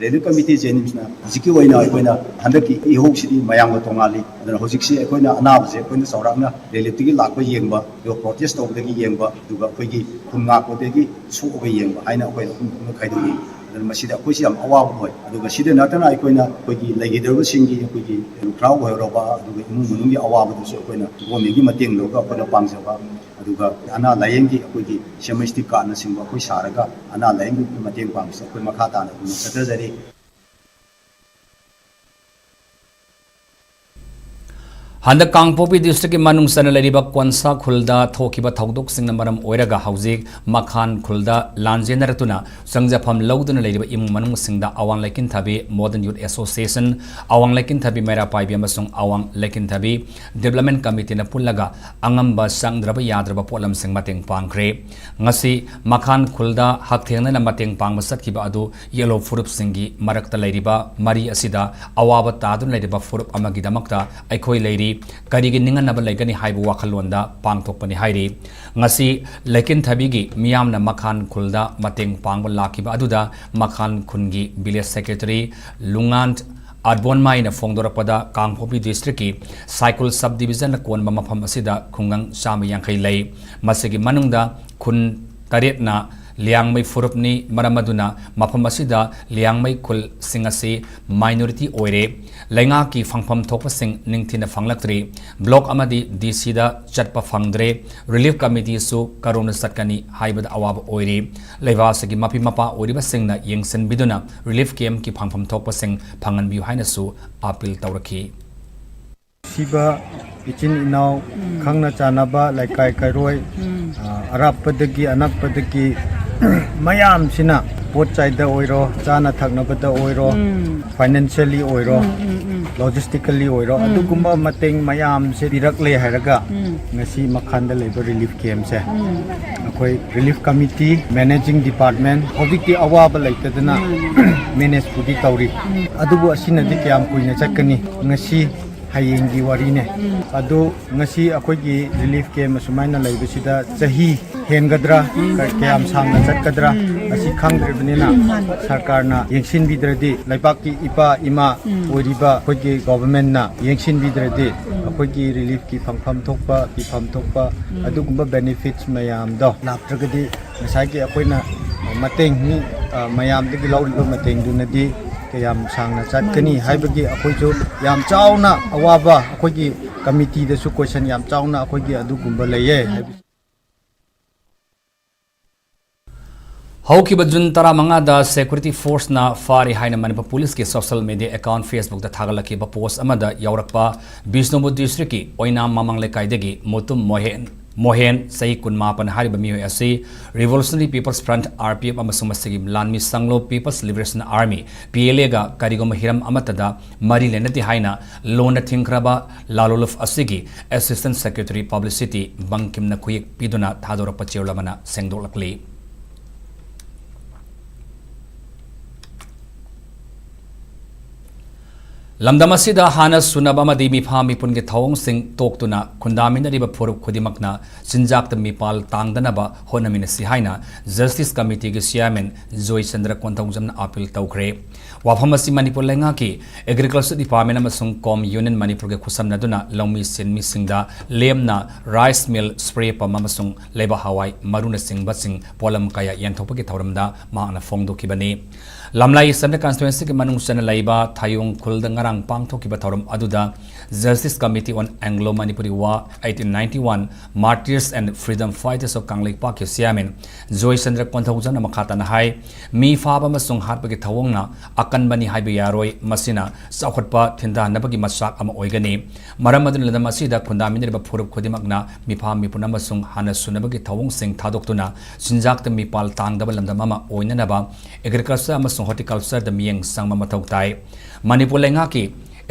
ꯔꯤꯂꯤꯐ ꯀꯃꯤꯇꯤ ꯖꯦꯅꯤꯝꯁꯅ ꯍꯧꯖꯤꯛꯀꯤ ꯑꯣꯏꯅ ꯑꯩꯈꯣꯏꯅ ꯍꯟꯗꯛꯀꯤ ꯏꯍꯧꯁꯤꯗꯤ ꯃꯌꯥꯝꯒ ꯇꯣꯉꯥꯜꯂꯤ꯫ ꯑꯗꯨꯅ ꯍꯧꯖꯤꯛꯁꯤ ꯑꯩꯈꯣꯏꯅ ꯑꯅꯥꯕꯁꯦ ꯑꯩꯈꯣꯏꯅ ꯆꯥꯎꯔꯥꯛꯅ ꯔꯤꯂꯤꯐꯇꯒꯤ ꯂꯥꯛꯄ ꯌꯦꯡꯕ, ꯑꯗꯨꯒ ꯄ꯭ꯔꯣꯇꯦꯁ ꯇꯧꯕꯗꯒꯤ ꯌꯦꯡꯕ, ꯑꯗꯨꯒ ꯑꯩꯈꯣꯏꯒꯤ ꯈꯨꯟ ꯉꯥꯛꯄꯗꯒꯤ ꯁꯣꯛꯑꯒ ꯌꯦꯡꯕ ꯍꯥꯏꯅ ꯑꯩꯈꯣꯏꯅ ꯑꯍꯨꯝ ꯊꯣꯛꯅ ꯈꯥꯏꯗꯣꯛꯏ꯫ ꯑꯗꯨꯅ ꯃꯁꯤꯗ ꯑꯩꯈꯣꯏꯁꯤ ꯌꯥꯝ ꯑꯋꯥꯕ ꯑꯣꯏ꯫ ꯑꯗꯨꯒ ꯁꯤꯗ ꯅꯠꯇꯅ ꯑꯩꯈꯣꯏꯅ ꯑꯩꯈꯣꯏꯒꯤ ꯂꯩꯈꯤꯗ꯭ꯔꯕꯁꯤꯡꯒꯤ, ꯑꯩꯈꯣꯏꯒꯤ ꯂꯨꯈ꯭ꯔꯥ ꯑꯣꯏꯍꯧꯔꯕ, ꯑꯗꯨꯒ ꯏꯃꯨꯡ ꯃꯅꯨꯡꯒꯤ ꯑꯋꯥꯕꯗꯨꯁꯨ ꯑꯩꯈꯣꯏꯅ ꯒꯣꯔꯃꯦꯟꯒꯤ ꯃꯇꯦꯡ ꯂꯧꯔꯒ ꯑꯩꯈꯣꯏꯅ ꯄꯥꯡꯖꯕ꯫ ꯑꯗꯨꯒ ꯑꯅꯥ ꯂꯥꯏꯌꯦꯡꯒꯤ ꯑꯩꯈꯣꯏꯒꯤ ꯁꯦꯃꯤꯁꯇꯤꯛ ꯀꯥꯔꯠꯅꯆꯤꯡꯕ ꯑꯩꯈꯣꯏ ꯁꯥꯔꯒ ꯑꯅꯥ ꯂꯥꯏꯌꯦꯡꯒꯤ ꯃꯇꯦꯡ ꯄꯥꯡꯕꯁꯨ ꯑꯩꯈꯣꯏ ꯃꯈꯥ ꯇꯥꯅ ꯑꯗꯨꯝ ꯆꯠꯊꯖꯔꯤ꯫ ꯍꯟꯗꯛ ꯀꯥꯡꯄꯣꯛꯄꯤ ꯗꯤꯁꯇ꯭ꯔꯤꯛꯀꯤ ꯃꯅꯨꯡ ꯆꯟꯅ ꯂꯩꯔꯤꯕ ꯀꯣꯟꯁꯥ ꯈꯨꯜꯗ ꯊꯣꯛꯈꯤꯕ ꯊꯧꯗꯣꯛꯁꯤꯡꯅ ꯃꯔꯝ ꯑꯣꯏꯔꯒ ꯍꯧꯖꯤꯛ ꯃꯈꯥꯟ ꯈꯨꯜꯗ ꯂꯥꯟꯖꯦꯟꯅꯔꯛꯇꯨꯅ ꯆꯪꯖꯐꯝ ꯂꯧꯗꯨꯅ ꯂꯩꯔꯤꯕ ꯏꯃꯨꯡ ꯃꯅꯨꯡꯁꯤꯡꯗ ꯑꯋꯥꯡ ꯂꯩꯀꯤꯟꯊꯕꯤ ꯃꯣꯗꯔꯟ ꯌꯨꯠ ꯑꯦꯁꯣꯁꯤꯌꯦꯁꯟ, ꯑꯋꯥꯡ ꯂꯩꯀꯤꯟꯊꯕꯤ ꯃꯩꯔꯥ ꯄꯥꯏꯕꯤ ꯑꯃꯁꯨꯡ ꯑꯋꯥꯡ ꯂꯩꯀꯤꯟꯊꯕꯤ ꯗꯤꯕ꯭ꯂꯞꯃꯦꯟ ꯀꯃꯤꯇꯤꯅ ꯄꯨꯜꯂꯒ ꯑꯉꯝꯕ ꯆꯪꯗ꯭ꯔꯕ ꯌꯥꯗ꯭ꯔꯕ ꯄꯣꯠꯂꯝꯁꯤꯡ ꯃꯇꯦꯡ ꯄꯥꯡꯈ꯭ꯔꯦ꯫ ꯉꯁꯤ ꯃꯈꯥꯟ ꯈꯨꯜꯗ ꯍꯛꯊꯦꯡꯅꯅ ꯃꯇꯦꯡ ꯄꯥꯡꯕ ꯆꯠꯈꯤꯕ ꯑꯗꯨ ꯌꯦꯂꯣ ꯐꯨꯔꯨꯞꯁꯤꯡꯒꯤ ꯃꯔꯛꯇ ꯂꯩꯔꯤꯕ ꯃꯔꯤ ꯑꯁꯤꯗ ꯑꯋꯥꯕ ꯇꯥꯗꯨꯅ ꯂꯩꯔꯤꯕ ꯐꯨꯔꯨꯞ ꯑꯃꯒꯤꯗꯃꯛꯇ ꯑꯩꯈꯣꯏ ꯂꯩꯔꯤ, ꯀꯔꯤꯒꯤ ꯅꯤꯡꯍꯟꯅꯕ ꯂꯩꯒꯅꯤ ꯍꯥꯏꯕ ꯋꯥꯈꯜꯂꯣꯟꯗ ꯄꯥꯡꯊꯣꯛꯄꯅꯤ ꯍꯥꯏꯔꯤ꯫ ꯉꯁꯤ ꯂꯩꯀꯤꯟꯊꯕꯤꯒꯤ ꯃꯤꯌꯥꯝꯅ ꯃꯈꯥꯟ ꯈꯨꯜꯗ ꯃꯇꯦꯡ ꯄꯥꯡꯕ ꯂꯥꯛꯈꯤꯕ ꯑꯗꯨꯗ ꯃꯈꯥꯟ ꯈꯨꯟꯒꯤ ꯚꯤꯂꯦꯖ ꯁꯦꯀ꯭ꯔꯦꯇꯔꯤ ꯂꯨꯉꯥꯟ ꯑꯥꯔꯕꯣꯟꯃꯥꯏꯅ ꯐꯣꯡꯗꯣꯔꯛꯄꯗ, ꯀꯥꯡꯄꯣꯛꯄꯤ ꯗꯤꯁꯇ꯭ꯔꯤꯛꯀꯤ ꯁꯥꯏꯀꯨꯜ ꯁꯕ ꯗꯤꯕꯤꯖꯟꯅ ꯀꯣꯟꯕ ꯃꯐꯝ ꯑꯁꯤꯗ ꯈꯨꯡꯒꯪ ꯆꯥꯝꯃ ꯌꯥꯡꯈꯩ ꯂꯩ꯫ ꯃꯁꯤꯒꯤ ꯃꯅꯨꯡꯗ ꯈꯨꯟ ꯇꯔꯦꯠꯅ ꯂꯤꯌꯥꯡꯃꯩ ꯐꯨꯔꯨꯞꯅꯤ꯫ ꯃꯔꯝ ꯑꯗꯨꯅ ꯃꯐꯝ ꯑꯁꯤꯗ ꯂꯤꯌꯥꯡꯃꯩ ꯈꯨꯜꯁꯤꯡ ꯑꯁꯤ ꯃꯥꯏꯅꯣꯔꯤꯇꯤ ꯑꯣꯏꯔꯦ꯫ ꯂꯩꯉꯥꯛꯀꯤ ꯐꯪꯐꯝ ꯊꯣꯛꯄꯁꯤꯡ ꯅꯤꯡꯊꯤꯅ ꯐꯪꯂꯛꯇ꯭ꯔꯤ꯫ ꯕ꯭ꯂꯣꯛ ꯑꯃꯗꯤ ꯗꯤ ꯁꯤꯗ ꯆꯠꯄ ꯐꯪꯗ꯭ꯔꯦ꯫ ꯔꯤꯂꯤꯐ ꯀꯃꯤꯇꯤꯁꯨ ꯀꯔꯣꯝꯗ ꯆꯠꯀꯅꯤ ꯍꯥꯏꯕꯗ ꯑꯋꯥꯕ ꯑꯣꯏꯔꯤ꯫ ꯂꯩꯕꯥꯛ ꯑꯁꯤꯒꯤ ꯃꯄꯤ ꯃꯄꯥ ꯑꯣꯏꯔꯤꯕꯁꯤꯡꯅ ꯌꯦꯡꯁꯤꯟꯕꯤꯗꯨꯅ ꯔꯤꯂꯤꯐ ꯀꯦꯝꯞꯀꯤ ꯐꯪꯐꯝ ꯊꯣꯛꯄꯁꯤꯡ ꯐꯪꯍꯟꯕꯤꯌꯨ ꯍꯥꯏꯅꯁꯨ ꯑꯥꯄꯤꯜ ꯇꯧꯔꯛꯈꯤ꯫ ꯁꯤꯕ ꯏꯆꯤꯟ ꯏꯅꯥꯎ, ꯎꯝ꯫ ꯈꯪꯅ ꯆꯥꯟꯅꯕ, ꯂꯩꯀꯥꯏ ꯀꯩꯔꯣꯏ, ꯎꯝ꯫ ꯑ, ꯑꯔꯥꯞꯄꯗꯒꯤ ꯑꯅꯛꯄꯗꯒꯤ ꯃꯌꯥꯝꯁꯤꯅ ꯄꯣꯠ ꯆꯥꯏꯗ ꯑꯣꯏꯔꯣ, ꯆꯥꯅ ꯊꯛꯅꯕꯗ ꯑꯣꯏꯔꯣ, ꯎꯝ꯫ ꯐꯥꯏꯅꯥꯟꯁꯤꯌꯦꯜꯂꯤ ꯑꯣꯏꯔꯣ, ꯎꯝ, ꯎꯝ, ꯎꯝ꯫ ꯂꯣꯖꯤꯁꯇꯤꯀꯦꯜꯂꯤ ꯑꯣꯏꯔꯣ, ꯎꯝ, ꯑꯗꯨꯒꯨꯝꯕ ꯎꯝ꯫ ꯃꯇꯦꯡ ꯃꯌꯥꯝꯁꯦ ꯄꯤꯔꯛꯂꯦ ꯍꯥꯏꯔꯒ ꯎꯝ꯫ ꯉꯁꯤ ꯃꯈꯥꯟꯗ ꯂꯩꯕ ꯔꯤꯂꯤꯐ ꯀꯦꯝꯞꯁꯦ ꯎꯝ꯫ ꯑꯩꯈꯣꯏ ꯔꯤꯂꯤꯐ ꯀꯃꯤꯇꯤ, ꯃꯦꯅꯦꯖꯤꯡ ꯗꯤꯄꯥꯔꯠꯃꯦꯟ, ꯍꯧꯖꯤꯛꯇꯤ ꯑꯋꯥꯕ ꯂꯩꯇꯗꯅ ꯎꯝ꯫ ꯃꯦꯅꯦꯖꯄꯨꯗꯤ ꯇꯧꯔꯤ꯫ ꯎꯝ꯫ ꯑꯗꯨꯕꯨ ꯑꯁꯤꯅꯗꯤ ꯀꯌꯥꯝ ꯀꯨꯏꯅ ꯆꯠꯀꯅꯤ? ꯉꯁꯤ ꯍꯌꯦꯡꯒꯤ ꯋꯥꯔꯤꯅꯦ꯫ ꯎꯝ꯫ ꯑꯗꯨ ꯉꯁꯤ ꯑꯩꯈꯣꯏꯒꯤ ꯔꯤꯂꯤꯐ ꯀꯦꯝꯞ ꯑꯁꯨꯃꯥꯏꯅ ꯂꯩꯕꯁꯤꯗ ꯆꯍꯤ ꯍꯦꯟꯒꯗ꯭ꯔꯥ, ꯎꯝ꯫ ꯀ-, ꯀꯌꯥꯝ ꯁꯥꯡꯅ ꯆꯠꯀꯗ꯭ꯔꯥ, ꯎꯝ꯫ ꯑꯁꯤ ꯈꯪꯗ꯭ꯔꯤꯕꯅꯤꯅ ꯎꯝ, ꯃꯥꯅꯤ꯫ ꯁꯔꯀꯥꯔꯅ ꯌꯦꯡꯁꯤꯟꯕꯤꯗ꯭ꯔꯗꯤ, ꯂꯩꯕꯥꯛꯀꯤ ꯏꯄꯥ ꯏꯃꯥ ꯎꯝ꯫ ꯑꯣꯏꯔꯤꯕ ꯑꯩꯈꯣꯏꯒꯤ ꯒꯣꯚꯔꯟꯃꯦꯟꯠꯅ ꯌꯦꯡꯁꯤꯟꯕꯤꯗ꯭ꯔꯗꯤ, ꯎꯝ꯫ ꯑꯩꯈꯣꯏꯒꯤ ꯔꯤꯂꯤꯐꯀꯤ ꯐꯪꯐꯝ ꯊꯣꯛꯄ, ꯄꯤꯐꯝ ꯊꯣꯛꯄ, ꯎꯝ꯫ ꯑꯗꯨꯒꯨꯝꯕ ꯕꯦꯅꯤꯐꯤꯠꯁ ꯃꯌꯥꯝꯗꯣ ꯂꯥꯛꯇ꯭ꯔꯒꯗꯤ, ꯉꯁꯥꯏꯒꯤ ꯑꯩꯈꯣꯏꯅ ꯃꯇꯦꯡ ꯃꯤ, ꯑ, ꯃꯌꯥꯝꯗꯒꯤ ꯂꯧꯔꯤꯕ ꯃꯇꯦꯡꯗꯨꯅꯗꯤ ꯀꯌꯥꯝ ꯁꯥꯡꯅ ꯆꯠꯀꯅꯤ ꯃꯥꯅꯤ, ꯆꯨꯝꯃꯤ꯫ ꯍꯥꯏꯕꯒꯤ ꯑꯩꯈꯣꯏꯁꯨ ꯌꯥꯝ ꯆꯥꯎꯅ ꯑꯋꯥꯕ, ꯑꯩꯈꯣꯏꯒꯤ ꯀꯃꯤꯇꯤꯗꯁꯨ ꯀꯣꯏꯁꯟ ꯌꯥꯝ ꯆꯥꯎꯅ ꯑꯩꯈꯣꯏꯒꯤ ꯑꯗꯨꯒꯨꯝꯕ ꯂꯩꯌꯦ ꯎꯝ꯫ ꯍꯥꯏꯕ ꯍꯧꯈꯤꯕ ꯖꯨꯟ ꯇꯔꯥꯃꯉꯥꯗ ꯁꯦꯀ꯭ꯌꯨꯔꯤꯇꯤ ꯐꯣꯔꯁꯅ ꯐꯥꯔꯤ ꯍꯥꯏꯅ ꯃꯅꯤꯄꯨꯔ ꯄꯨꯂꯤꯁꯀꯤ ꯁꯣꯁꯤꯌꯦꯜ ꯃꯤꯗꯤꯌꯥ ꯑꯦꯀꯥꯎꯟꯠ ꯐꯦꯁꯕꯨꯛꯇ ꯊꯥꯒꯠꯂꯛꯈꯤꯕ ꯄꯣꯁꯠ ꯑꯃꯗ ꯌꯥꯎꯔꯛꯄ ꯕꯤꯁꯅꯨꯄꯨꯔ ꯗꯤꯁꯇ꯭ꯔꯤꯛꯀꯤ ꯑꯣꯏꯅꯥꯝ ꯃꯃꯥꯡ ꯂꯩꯀꯥꯏꯗꯒꯤ ꯃꯨꯇꯨꯝ ꯃꯣꯍꯦꯟ, ꯃꯣꯍꯦꯟ, ꯆꯍꯤ ꯀꯨꯟꯃꯥꯄꯟ ꯍꯥꯏꯔꯤꯕ ꯃꯤꯑꯣꯏ ꯑꯁꯤ Revolutionary People's Front, R P F, ꯑꯃꯁꯨꯡ ꯃꯁꯤꯒꯤ ꯂꯥꯟꯃꯤ ꯁꯪꯂꯣ People's Liberation Army, P L A, ꯒ ꯀꯔꯤꯒꯨꯝꯕ ꯍꯤꯔꯝ ꯑꯃꯠꯇꯗ ꯃꯔꯤ ꯂꯩꯅꯗꯦ ꯍꯥꯏꯅ ꯂꯣꯟꯅ ꯊꯤꯡꯈ꯭ꯔꯕ ꯂꯥꯂꯣꯂꯨꯞ ꯑꯁꯤꯒꯤ Assistant Secretary Publicity ꯕꯪꯀꯤꯝꯅ ꯈꯨꯌꯦꯛ ꯄꯤꯗꯨꯅ ꯊꯥꯗꯣꯔꯛꯄ ꯆꯦꯔꯣꯜ ꯑꯃꯅ ꯁꯦꯡꯗꯣꯛꯂꯛꯂꯤ꯫ ꯂꯝꯗꯝ ꯑꯁꯤꯗ ꯍꯥꯟꯅ ꯁꯨꯅꯕ ꯑꯃꯗꯤ ꯃꯤꯐꯥ ꯃꯤꯄꯨꯟꯒꯤ ꯊꯧꯑꯣꯡꯁꯤꯡ ꯇꯣꯛꯇꯨꯅ ꯈꯨꯟꯗꯥꯃꯤꯟꯅꯔꯤꯕ ꯐꯨꯔꯨꯞ ꯈꯨꯗꯤꯡꯃꯛꯅ ꯆꯤꯟꯖꯥꯛꯇ ꯃꯤꯄꯥꯜ ꯇꯥꯡꯗꯅꯕ ꯍꯣꯠꯅꯃꯤꯟꯅꯁꯤ ꯍꯥꯏꯅ Justice Committeeꯒꯤ Chairman ꯖꯣꯏꯆꯟꯗ꯭ꯔ ꯀꯣꯟꯊꯧꯖꯝꯅ appeal ꯇꯧꯈ꯭ꯔꯦ꯫ ꯋꯥꯐꯝ ꯑꯁꯤ ꯃꯅꯤꯄꯨꯔ ꯂꯩꯉꯥꯛꯀꯤ Agriculture Department ꯑꯃꯁꯨꯡ Com Union ꯃꯅꯤꯄꯨꯔꯒ ꯈꯨꯠꯁꯝꯅꯗꯨꯅ ꯂꯧꯃꯤ ꯁꯤꯟꯃꯤꯁꯤꯡꯗ ꯂꯦꯝꯅ rice meal, spray pump ꯑꯃꯁꯨꯡ ꯂꯩꯕꯥꯛ ꯍꯋꯥꯏ ꯃꯔꯨꯅꯆꯤꯡꯕꯁꯤꯡ ꯄꯣꯠꯂꯝ ꯀꯌꯥ ꯌꯦꯟꯊꯣꯛꯄꯒꯤ ꯊꯧꯔꯝꯗ ꯃꯍꯥꯛꯅ ꯐꯣꯡꯗꯣꯛꯈꯤꯕꯅꯤ꯫ ꯂꯝꯂꯥꯏ Assembly Constituencyꯒꯤ ꯃꯅꯨꯡ ꯆꯟꯅ ꯂꯩꯕ ꯊꯌꯣꯡ ꯈꯨꯜꯗ ꯉꯔꯥꯡ ꯄꯥꯡꯊꯣꯛꯈꯤꯕ ꯊꯧꯔꯝ ꯑꯗꯨꯗ Justice Committee on Anglo-Manipuri War eighteen ninety-one Martyrs and Freedom Fighters of ꯀꯪꯂꯩꯄꯥꯛꯀꯤ Chairman ꯖꯣꯏꯆꯟꯗ꯭ꯔ ꯀꯣꯟꯊꯧꯖꯝꯅ ꯃꯈꯥ ꯇꯥꯅ ꯍꯥꯏ, ꯃꯤ ꯐꯥꯕ ꯑꯃꯁꯨꯡ ꯍꯥꯠꯄꯒꯤ ꯊꯧꯑꯣꯡꯅ ꯑꯀꯟꯕꯅꯤ ꯍꯥꯏꯕ ꯌꯥꯔꯣꯏ꯫ ꯃꯁꯤꯅ ꯆꯥꯎꯈꯠꯄ ꯊꯤꯟꯊꯍꯟꯅꯕꯒꯤ ꯃꯆꯥꯛ ꯑꯃ ꯑꯣꯏꯒꯅꯤ꯫ ꯃꯔꯝ ꯑꯗꯨꯅ ꯂꯝꯗꯝ ꯑꯁꯤꯗ ꯈꯨꯟꯗꯥꯃꯤꯟꯅꯔꯤꯕ ꯐꯨꯔꯨꯞ ꯈꯨꯗꯤꯡꯃꯛꯅ ꯃꯤꯐꯥ ꯃꯤꯄꯨꯟ ꯑꯃꯁꯨꯡ ꯍꯥꯟꯅ ꯁꯨꯅꯕꯒꯤ ꯊꯧꯑꯣꯡꯁꯤꯡ ꯊꯥꯗꯣꯛꯇꯨꯅ ꯆꯤꯟꯖꯥꯛꯇ ꯃꯤꯄꯥꯜ ꯇꯥꯡꯗꯕ ꯂꯝꯗꯝ ꯑꯃ ꯑꯣꯏꯅꯅꯕ Agriculture ꯑꯃꯁꯨꯡ Horticultureꯗ ꯃꯤꯠꯌꯦꯡ ꯆꯪꯕ ꯃꯊꯧ ꯇꯥꯏ꯫ ꯃꯅꯤꯄꯨꯔ ꯂꯩꯉꯥꯛꯀꯤ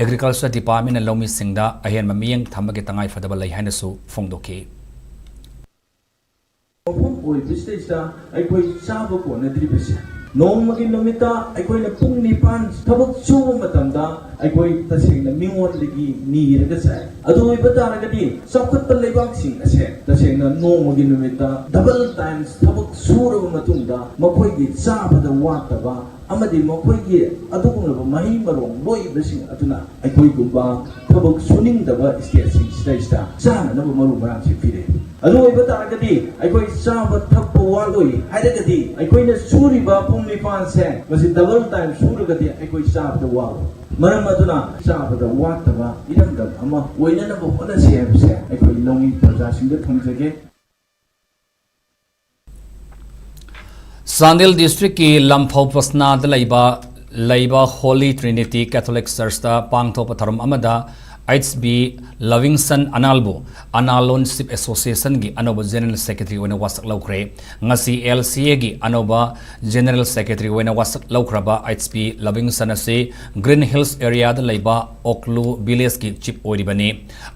Agriculture Departmentꯅ ꯂꯧꯃꯤꯁꯤꯡꯗ ꯑꯍꯦꯟꯕ ꯃꯤꯠꯌꯦꯡ ꯊꯝꯕꯒꯤ ꯇꯉꯥꯏꯐꯗꯕ ꯂꯩ ꯍꯥꯏꯅꯁꯨ ꯐꯣꯡꯗꯣꯛꯈꯤ꯫ ꯃꯐꯝ ꯑꯣꯏꯕꯁꯤꯗꯩꯁꯤꯗ ꯑꯩꯈꯣꯏ ꯆꯥꯕ ꯀꯣꯟꯅꯗ꯭ꯔꯤꯕꯁꯦ, ꯅꯣꯡꯃꯒꯤ ꯅꯨꯃꯤꯠꯇ ꯑꯩꯈꯣꯏꯅ ꯄꯨꯡ ꯅꯤꯄꯥꯟ ꯊꯕꯛ ꯁꯨꯕ ꯃꯇꯝꯗ ꯑꯩꯈꯣꯏ ꯇꯁꯦꯡꯅ ꯃꯤꯉꯣꯟꯗꯒꯤ ꯅꯤꯔꯒ ꯆꯥꯏ꯫ ꯑꯗꯨ ꯑꯣꯏꯕ ꯇꯥꯔꯒꯗꯤ ꯆꯥꯎꯈꯠꯄ ꯂꯩꯕꯥꯛꯁꯤꯡ ꯑꯁꯦ ꯇꯁꯦꯡꯅ ꯅꯣꯡꯃꯒꯤ ꯅꯨꯃꯤꯠꯇ double times ꯊꯕꯛ ꯁꯨꯔꯕ ꯃꯇꯨꯡꯗ ꯃꯈꯣꯏꯒꯤ ꯆꯥꯕꯗ ꯋꯥꯠꯇꯕ ꯑꯃꯗꯤ ꯃꯈꯣꯏꯒꯤ ꯑꯗꯨꯒꯨꯝꯂꯕ ꯃꯍꯩ ꯃꯔꯣꯡ ꯂꯣꯛꯏꯕꯁꯤꯡ ꯑꯗꯨꯅ ꯑꯩꯈꯣꯏꯒꯨꯝꯕ ꯊꯕꯛ ꯁꯨꯅꯤꯡꯗꯕ stateꯁꯤꯡꯁꯤꯗꯩꯁꯤꯗ ꯆꯥꯅꯅꯕ ꯃꯔꯨ ꯃꯔꯥꯡꯁꯤ ꯄꯤꯔꯦ꯫ ꯑꯗꯨ ꯑꯣꯏꯕ ꯇꯥꯔꯒꯗꯤ ꯑꯩꯈꯣꯏ ꯆꯥꯕ ꯊꯛꯄ ꯋꯥꯠꯂꯣꯏ ꯍꯥꯏꯔꯒꯗꯤ ꯑꯩꯈꯣꯏꯅ ꯁꯨꯔꯤꯕ ꯄꯨꯡ ꯅꯤꯄꯥꯟꯁꯦ ꯃꯁꯤ double time ꯁꯨꯔꯒꯗꯤ ꯑꯩꯈꯣꯏ ꯆꯥꯕꯗ ꯋꯥꯠꯂꯣꯏ꯫ ꯃꯔꯝ ꯑꯗꯨꯅ ꯆꯥꯕꯗ ꯋꯥꯠꯇꯕ ꯏꯔꯝꯗꯝ ꯑꯃ ꯑꯣꯏꯅꯅꯕ ꯍꯣꯠꯅꯁꯤ ꯍꯥꯏꯕꯁꯦ ꯑꯩꯈꯣꯏ ꯂꯧꯃꯤ ꯄ꯭ꯔꯖꯥꯁꯤꯡꯗ ꯊꯝꯖꯒꯦ꯫ ꯆꯥꯟꯗꯦꯜ district ꯀꯤ ꯂꯝꯐꯧ ꯄꯁꯅꯥꯗ ꯂꯩꯕ, ꯂꯩꯕ Holy Trinity Catholic Church ꯇ ꯄꯥꯡꯊꯣꯛꯄ ꯊꯧꯔꯝ ꯑꯃꯗ H B Lovingson ꯑꯅꯥꯜꯕꯨ ꯑꯅꯥꯜ ꯂꯣꯟ Chief Association ꯒꯤ ꯑꯅꯧꯕ General Secretary ꯑꯣꯏꯅ ꯋꯥꯁꯛ ꯂꯧꯈ꯭ꯔꯦ꯫ ꯉꯁꯤ L C A ꯒꯤ ꯑꯅꯧꯕ General Secretary ꯑꯣꯏꯅ ꯋꯥꯁꯛ ꯂꯧꯈ꯭ꯔꯕ H B Lovingson ꯑꯁꯤ Green Hills area ꯗ ꯂꯩꯕ ꯑꯣꯛꯂꯨ village ꯀꯤ chief ꯑꯣꯏꯔꯤꯕꯅꯤ꯫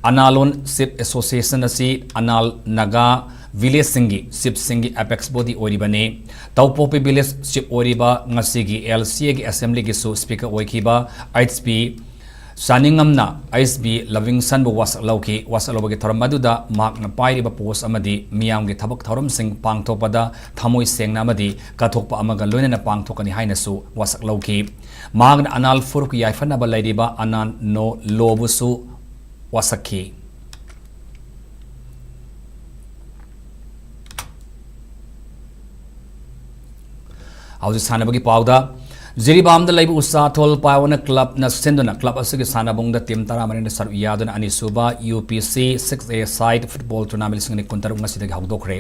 ꯑꯅꯥꯜ ꯂꯣꯟ Chief Association ꯑꯁꯤ ꯑꯅꯥꯜ ꯅꯥꯒꯥ village ꯁꯤꯡꯒꯤ chief ꯁꯤꯡꯒꯤ apex body ꯑꯣꯏꯔꯤꯕꯅꯤ꯫ ꯇꯧꯄꯣꯛꯄꯤ village chief ꯑꯣꯏꯔꯤꯕ ꯉꯁꯤꯒꯤ L C A ꯒꯤ assembly ꯒꯤꯁꯨ speaker ꯑꯣꯏꯈꯤꯕ H B ꯆꯥꯅꯤꯡꯉꯝꯅ H B Lovingson ꯕꯨ ꯋꯥꯁꯛ ꯂꯧꯈꯤ꯫ ꯋꯥꯁꯛ ꯂꯧꯕꯒꯤ ꯊꯧꯔꯝ ꯑꯗꯨꯗ ꯃꯍꯥꯛꯅ ꯄꯥꯏꯔꯤꯕ post ꯑꯃꯗꯤ ꯃꯤꯌꯥꯝꯒꯤ ꯊꯕꯛ ꯊꯧꯔꯝꯁꯤꯡ ꯄꯥꯡꯊꯣꯛꯄꯗ ꯊꯃꯣꯏ ꯁꯦꯡꯅ ꯑꯃꯗꯤ ꯀꯠꯊꯣꯛꯄ ꯑꯃꯒ ꯂꯣꯏꯅꯅ ꯄꯥꯡꯊꯣꯛꯀꯅꯤ ꯍꯥꯏꯅꯁꯨ ꯋꯥꯁꯛ ꯂꯧꯈꯤ꯫ ꯃꯍꯥꯛꯅ ꯑꯅꯥꯜ ꯐꯨꯔꯨꯞꯀꯤ ꯌꯥꯏꯐꯅꯕ ꯂꯩꯔꯤꯕ ꯑꯅꯥꯜ ꯅꯣ ꯂꯣꯕꯨꯁꯨ ꯋꯥꯁꯛꯈꯤ꯫ ꯍꯧꯖꯤꯛ ꯁꯥꯟꯅꯕꯒꯤ ꯄꯥꯎꯗ, ꯖꯤꯔꯤꯕꯥꯝꯗ ꯂꯩꯕ ꯎꯁꯥꯊꯣꯜ ꯄꯥꯏꯑꯣꯅ club ꯅ ꯁꯤꯟꯗꯨꯅ club ꯑꯁꯤꯒꯤ ꯁꯥꯟꯅꯕꯨꯡꯗ team ꯇꯔꯥꯃꯔꯤꯅ ꯁꯔꯨꯛ ꯌꯥꯗꯨꯅ ꯑꯅꯤꯁꯨꯕ U P C six A side football tournament ꯂꯤꯁꯤꯡ ꯑꯅꯤ ꯀꯨꯟꯇꯔꯨꯛ ꯉꯁꯤꯗꯒꯤ ꯍꯧꯗꯣꯛꯈ꯭ꯔꯦ꯫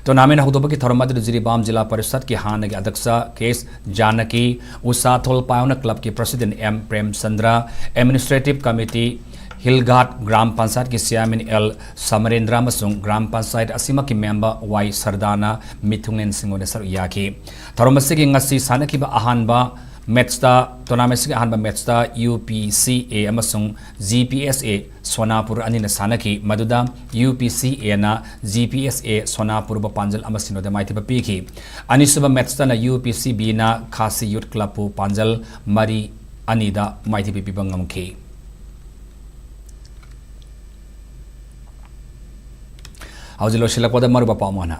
Tournament ꯍꯧꯗꯣꯛꯄꯒꯤ ꯊꯧꯔꯝ ꯑꯗꯨꯗ ꯖꯤꯔꯤꯕꯥꯝ ꯖꯤꯂꯥ ꯄꯔꯤꯁꯠꯀꯤ ꯍꯥꯟꯅꯒꯤ ꯑꯗꯛꯁ ꯀꯦ ꯑꯦꯁ ꯖꯥꯅꯀꯤ, ꯎꯁꯥꯊꯣꯜ ꯄꯥꯏꯑꯣꯅ club ꯀꯤ president M Premchandra, administrative committee, Hilghat ꯒ꯭ꯔꯥꯝ ꯄꯟꯆꯥꯌꯠꯀꯤ chairman ꯑꯦꯜ ꯁꯃꯔꯦꯟꯗ꯭ꯔ ꯑꯃꯁꯨꯡ ꯒ꯭ꯔꯥꯝ ꯄꯟꯆꯥꯌꯠ ꯑꯁꯤꯃꯛꯀꯤ member ꯋꯥꯏ ꯁꯔꯗꯥꯅ ꯃꯤꯊꯨꯡꯂꯦꯟꯁꯤꯡ ꯑꯣꯏꯅ ꯁꯔꯨꯛ ꯌꯥꯈꯤ꯫ ꯊꯧꯔꯝ ꯑꯁꯤꯒꯤ ꯉꯁꯤ ꯁꯥꯟꯅꯈꯤꯕ ꯑꯍꯥꯟꯕ match ꯇ, tournament ꯑꯁꯤꯒꯤ ꯑꯍꯥꯟꯕ match ꯇ U P C A ꯑꯃꯁꯨꯡ G P S A ꯁꯣꯅꯥꯄꯨꯔ ꯑꯅꯤꯅ ꯁꯥꯟꯅꯈꯤ, ꯃꯗꯨꯗ U P C A ꯅ G P S A ꯁꯣꯅꯥꯄꯨꯔꯕꯨ ꯄꯥꯟꯖꯜ ꯑꯃ ꯁꯤꯅꯣꯗ ꯃꯥꯏꯊꯤꯕ ꯄꯤꯈꯤ꯫ ꯑꯅꯤꯁꯨꯕ match ꯇꯅ U P C B ꯅ ꯈꯥꯁꯤ Youth Club ꯄꯨ ꯄꯥꯟꯖꯜ ꯃꯔꯤ ꯑꯅꯤꯗ ꯃꯥꯏꯊꯤꯕ ꯄꯤꯕ ꯉꯝꯈꯤ꯫ ꯍꯧꯖꯤꯛ ꯂꯣꯏꯁꯤꯜꯂꯛꯄꯗ ꯃꯔꯨꯑꯣꯏꯕ ꯄꯥꯎ ꯑꯃꯅ,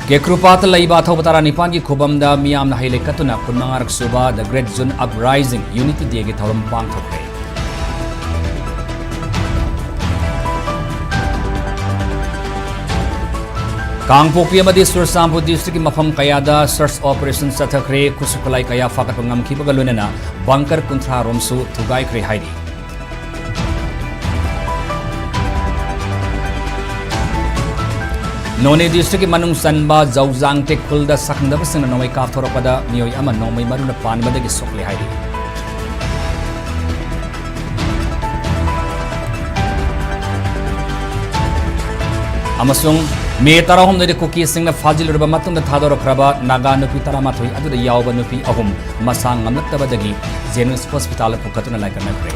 ꯀꯦꯀ꯭ꯔꯨꯄꯥꯠꯇ ꯂꯩꯕ ꯑꯊꯧꯕ ꯇꯔꯥꯅꯤꯄꯥꯟꯒꯤ ꯈꯨꯕꯝꯗ ꯃꯤꯌꯥꯝꯅ ꯍꯩ ꯂꯩ ꯀꯠꯇꯨꯅ ꯀꯨꯟꯃꯉꯥꯔꯛ ꯁꯨꯕ The Great Zoon Uprising Unity Day ꯒꯤ ꯊꯧꯔꯝ ꯄꯥꯡꯊꯣꯛꯈ꯭ꯔꯦ꯫ ꯀꯥꯡꯄꯣꯛꯄꯤ ꯑꯃꯗꯤ ꯆꯨꯔꯆꯥꯟꯄꯨꯔ district ꯀꯤ ꯃꯐꯝ ꯀꯌꯥꯗ search operation ꯆꯠꯊꯈ꯭ꯔꯦ꯫ ꯈꯨꯠꯁꯨ ꯈꯨꯠꯂꯥꯏ ꯀꯌꯥ ꯐꯥꯒꯠꯄ ꯉꯝꯈꯤꯕꯒ ꯂꯣꯏꯅꯅ bunker ꯀꯨꯟꯊ꯭ꯔꯥ ꯔꯣꯝꯁꯨ ꯊꯨꯒꯥꯏꯈ꯭ꯔꯦ ꯍꯥꯏꯔꯤ꯫ ꯅꯣꯅꯦ ꯗꯤꯁꯇ꯭ꯔꯤꯛꯀꯤ ꯃꯅꯨꯡ ꯆꯟꯕ ꯖꯧꯖꯥꯡꯇꯦ ꯈꯨꯜꯗ ꯁꯛꯈꯪꯗꯕꯁꯤꯡꯅ ꯅꯣꯡꯃꯩ ꯀꯥꯞꯊꯣꯔꯛꯄꯗ ꯃꯤꯑꯣꯏ ꯑꯃ ꯅꯣꯡꯃꯩ ꯃꯔꯨꯅ ꯄꯥꯟꯕꯗꯒꯤ ꯁꯣꯛꯂꯦ ꯍꯥꯏꯔꯤ꯫ ꯑꯃꯁꯨꯡ ꯃꯦ ꯇꯔꯥꯍꯨꯝꯗꯣꯏꯗ ꯀꯨꯀꯤꯁꯤꯡꯅ ꯐꯥꯖꯤꯜꯂꯨꯔꯕ ꯃꯇꯨꯡꯗ ꯊꯥꯗꯣꯔꯛꯈ꯭ꯔꯕ ꯅꯥꯒꯥ ꯅꯨꯄꯤ ꯇꯔꯥꯃꯥꯊꯣꯏ ꯑꯗꯨꯗ ꯌꯥꯎꯕ ꯅꯨꯄꯤ ꯑꯍꯨꯝ ꯃꯁꯥ ꯉꯝꯂꯛꯇꯕꯗꯒꯤ ꯖꯦꯅꯤꯝꯁ ꯍꯣꯁꯄꯤꯇꯥꯜꯗ ꯄꯨꯈꯠꯇꯨꯅ ꯂꯥꯏꯀꯠꯅꯈ꯭ꯔꯦ꯫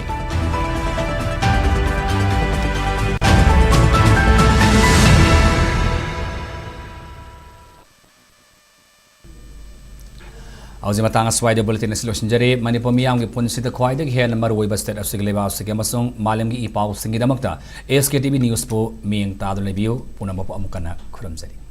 ꯍꯧꯖꯤꯛ ꯃꯇꯥꯡ ꯑꯁ꯭ꯋꯥꯏꯗ ꯕꯨꯂꯦꯇꯤꯟ ꯑꯁꯤ ꯂꯣꯏꯁꯤꯟꯖꯔꯤ꯫ ꯃꯅꯤꯄꯨꯔ ꯃꯤꯌꯥꯝꯒꯤ ꯄꯨꯟꯁꯤꯗ ꯈ꯭ꯋꯥꯏꯗꯒꯤ ꯍꯦꯟꯅ ꯃꯔꯨꯑꯣꯏꯕ ꯁ꯭ꯇꯦꯠ ꯑꯁꯤꯒꯤ ꯂꯩꯕꯥꯛ ꯑꯁꯤꯒꯤ ꯑꯃꯁꯨꯡ ꯃꯥꯂꯦꯝꯒꯤ ꯏ ꯄꯥꯎꯁꯤꯡꯒꯤꯗꯃꯛꯇ ꯑꯦꯁ ꯀꯦ ꯇꯤ ꯚꯤ ꯅ꯭ꯌꯨꯁꯄꯨ ꯃꯤꯠꯌꯦꯡ ꯇꯥꯗꯨꯅ ꯂꯩꯕꯤꯌꯨ꯫ ꯄꯨꯝꯅꯃꯛꯄꯨ ꯑꯃꯨꯛ ꯍꯟꯅ ꯈꯨꯔꯨꯝꯖꯔꯤ꯫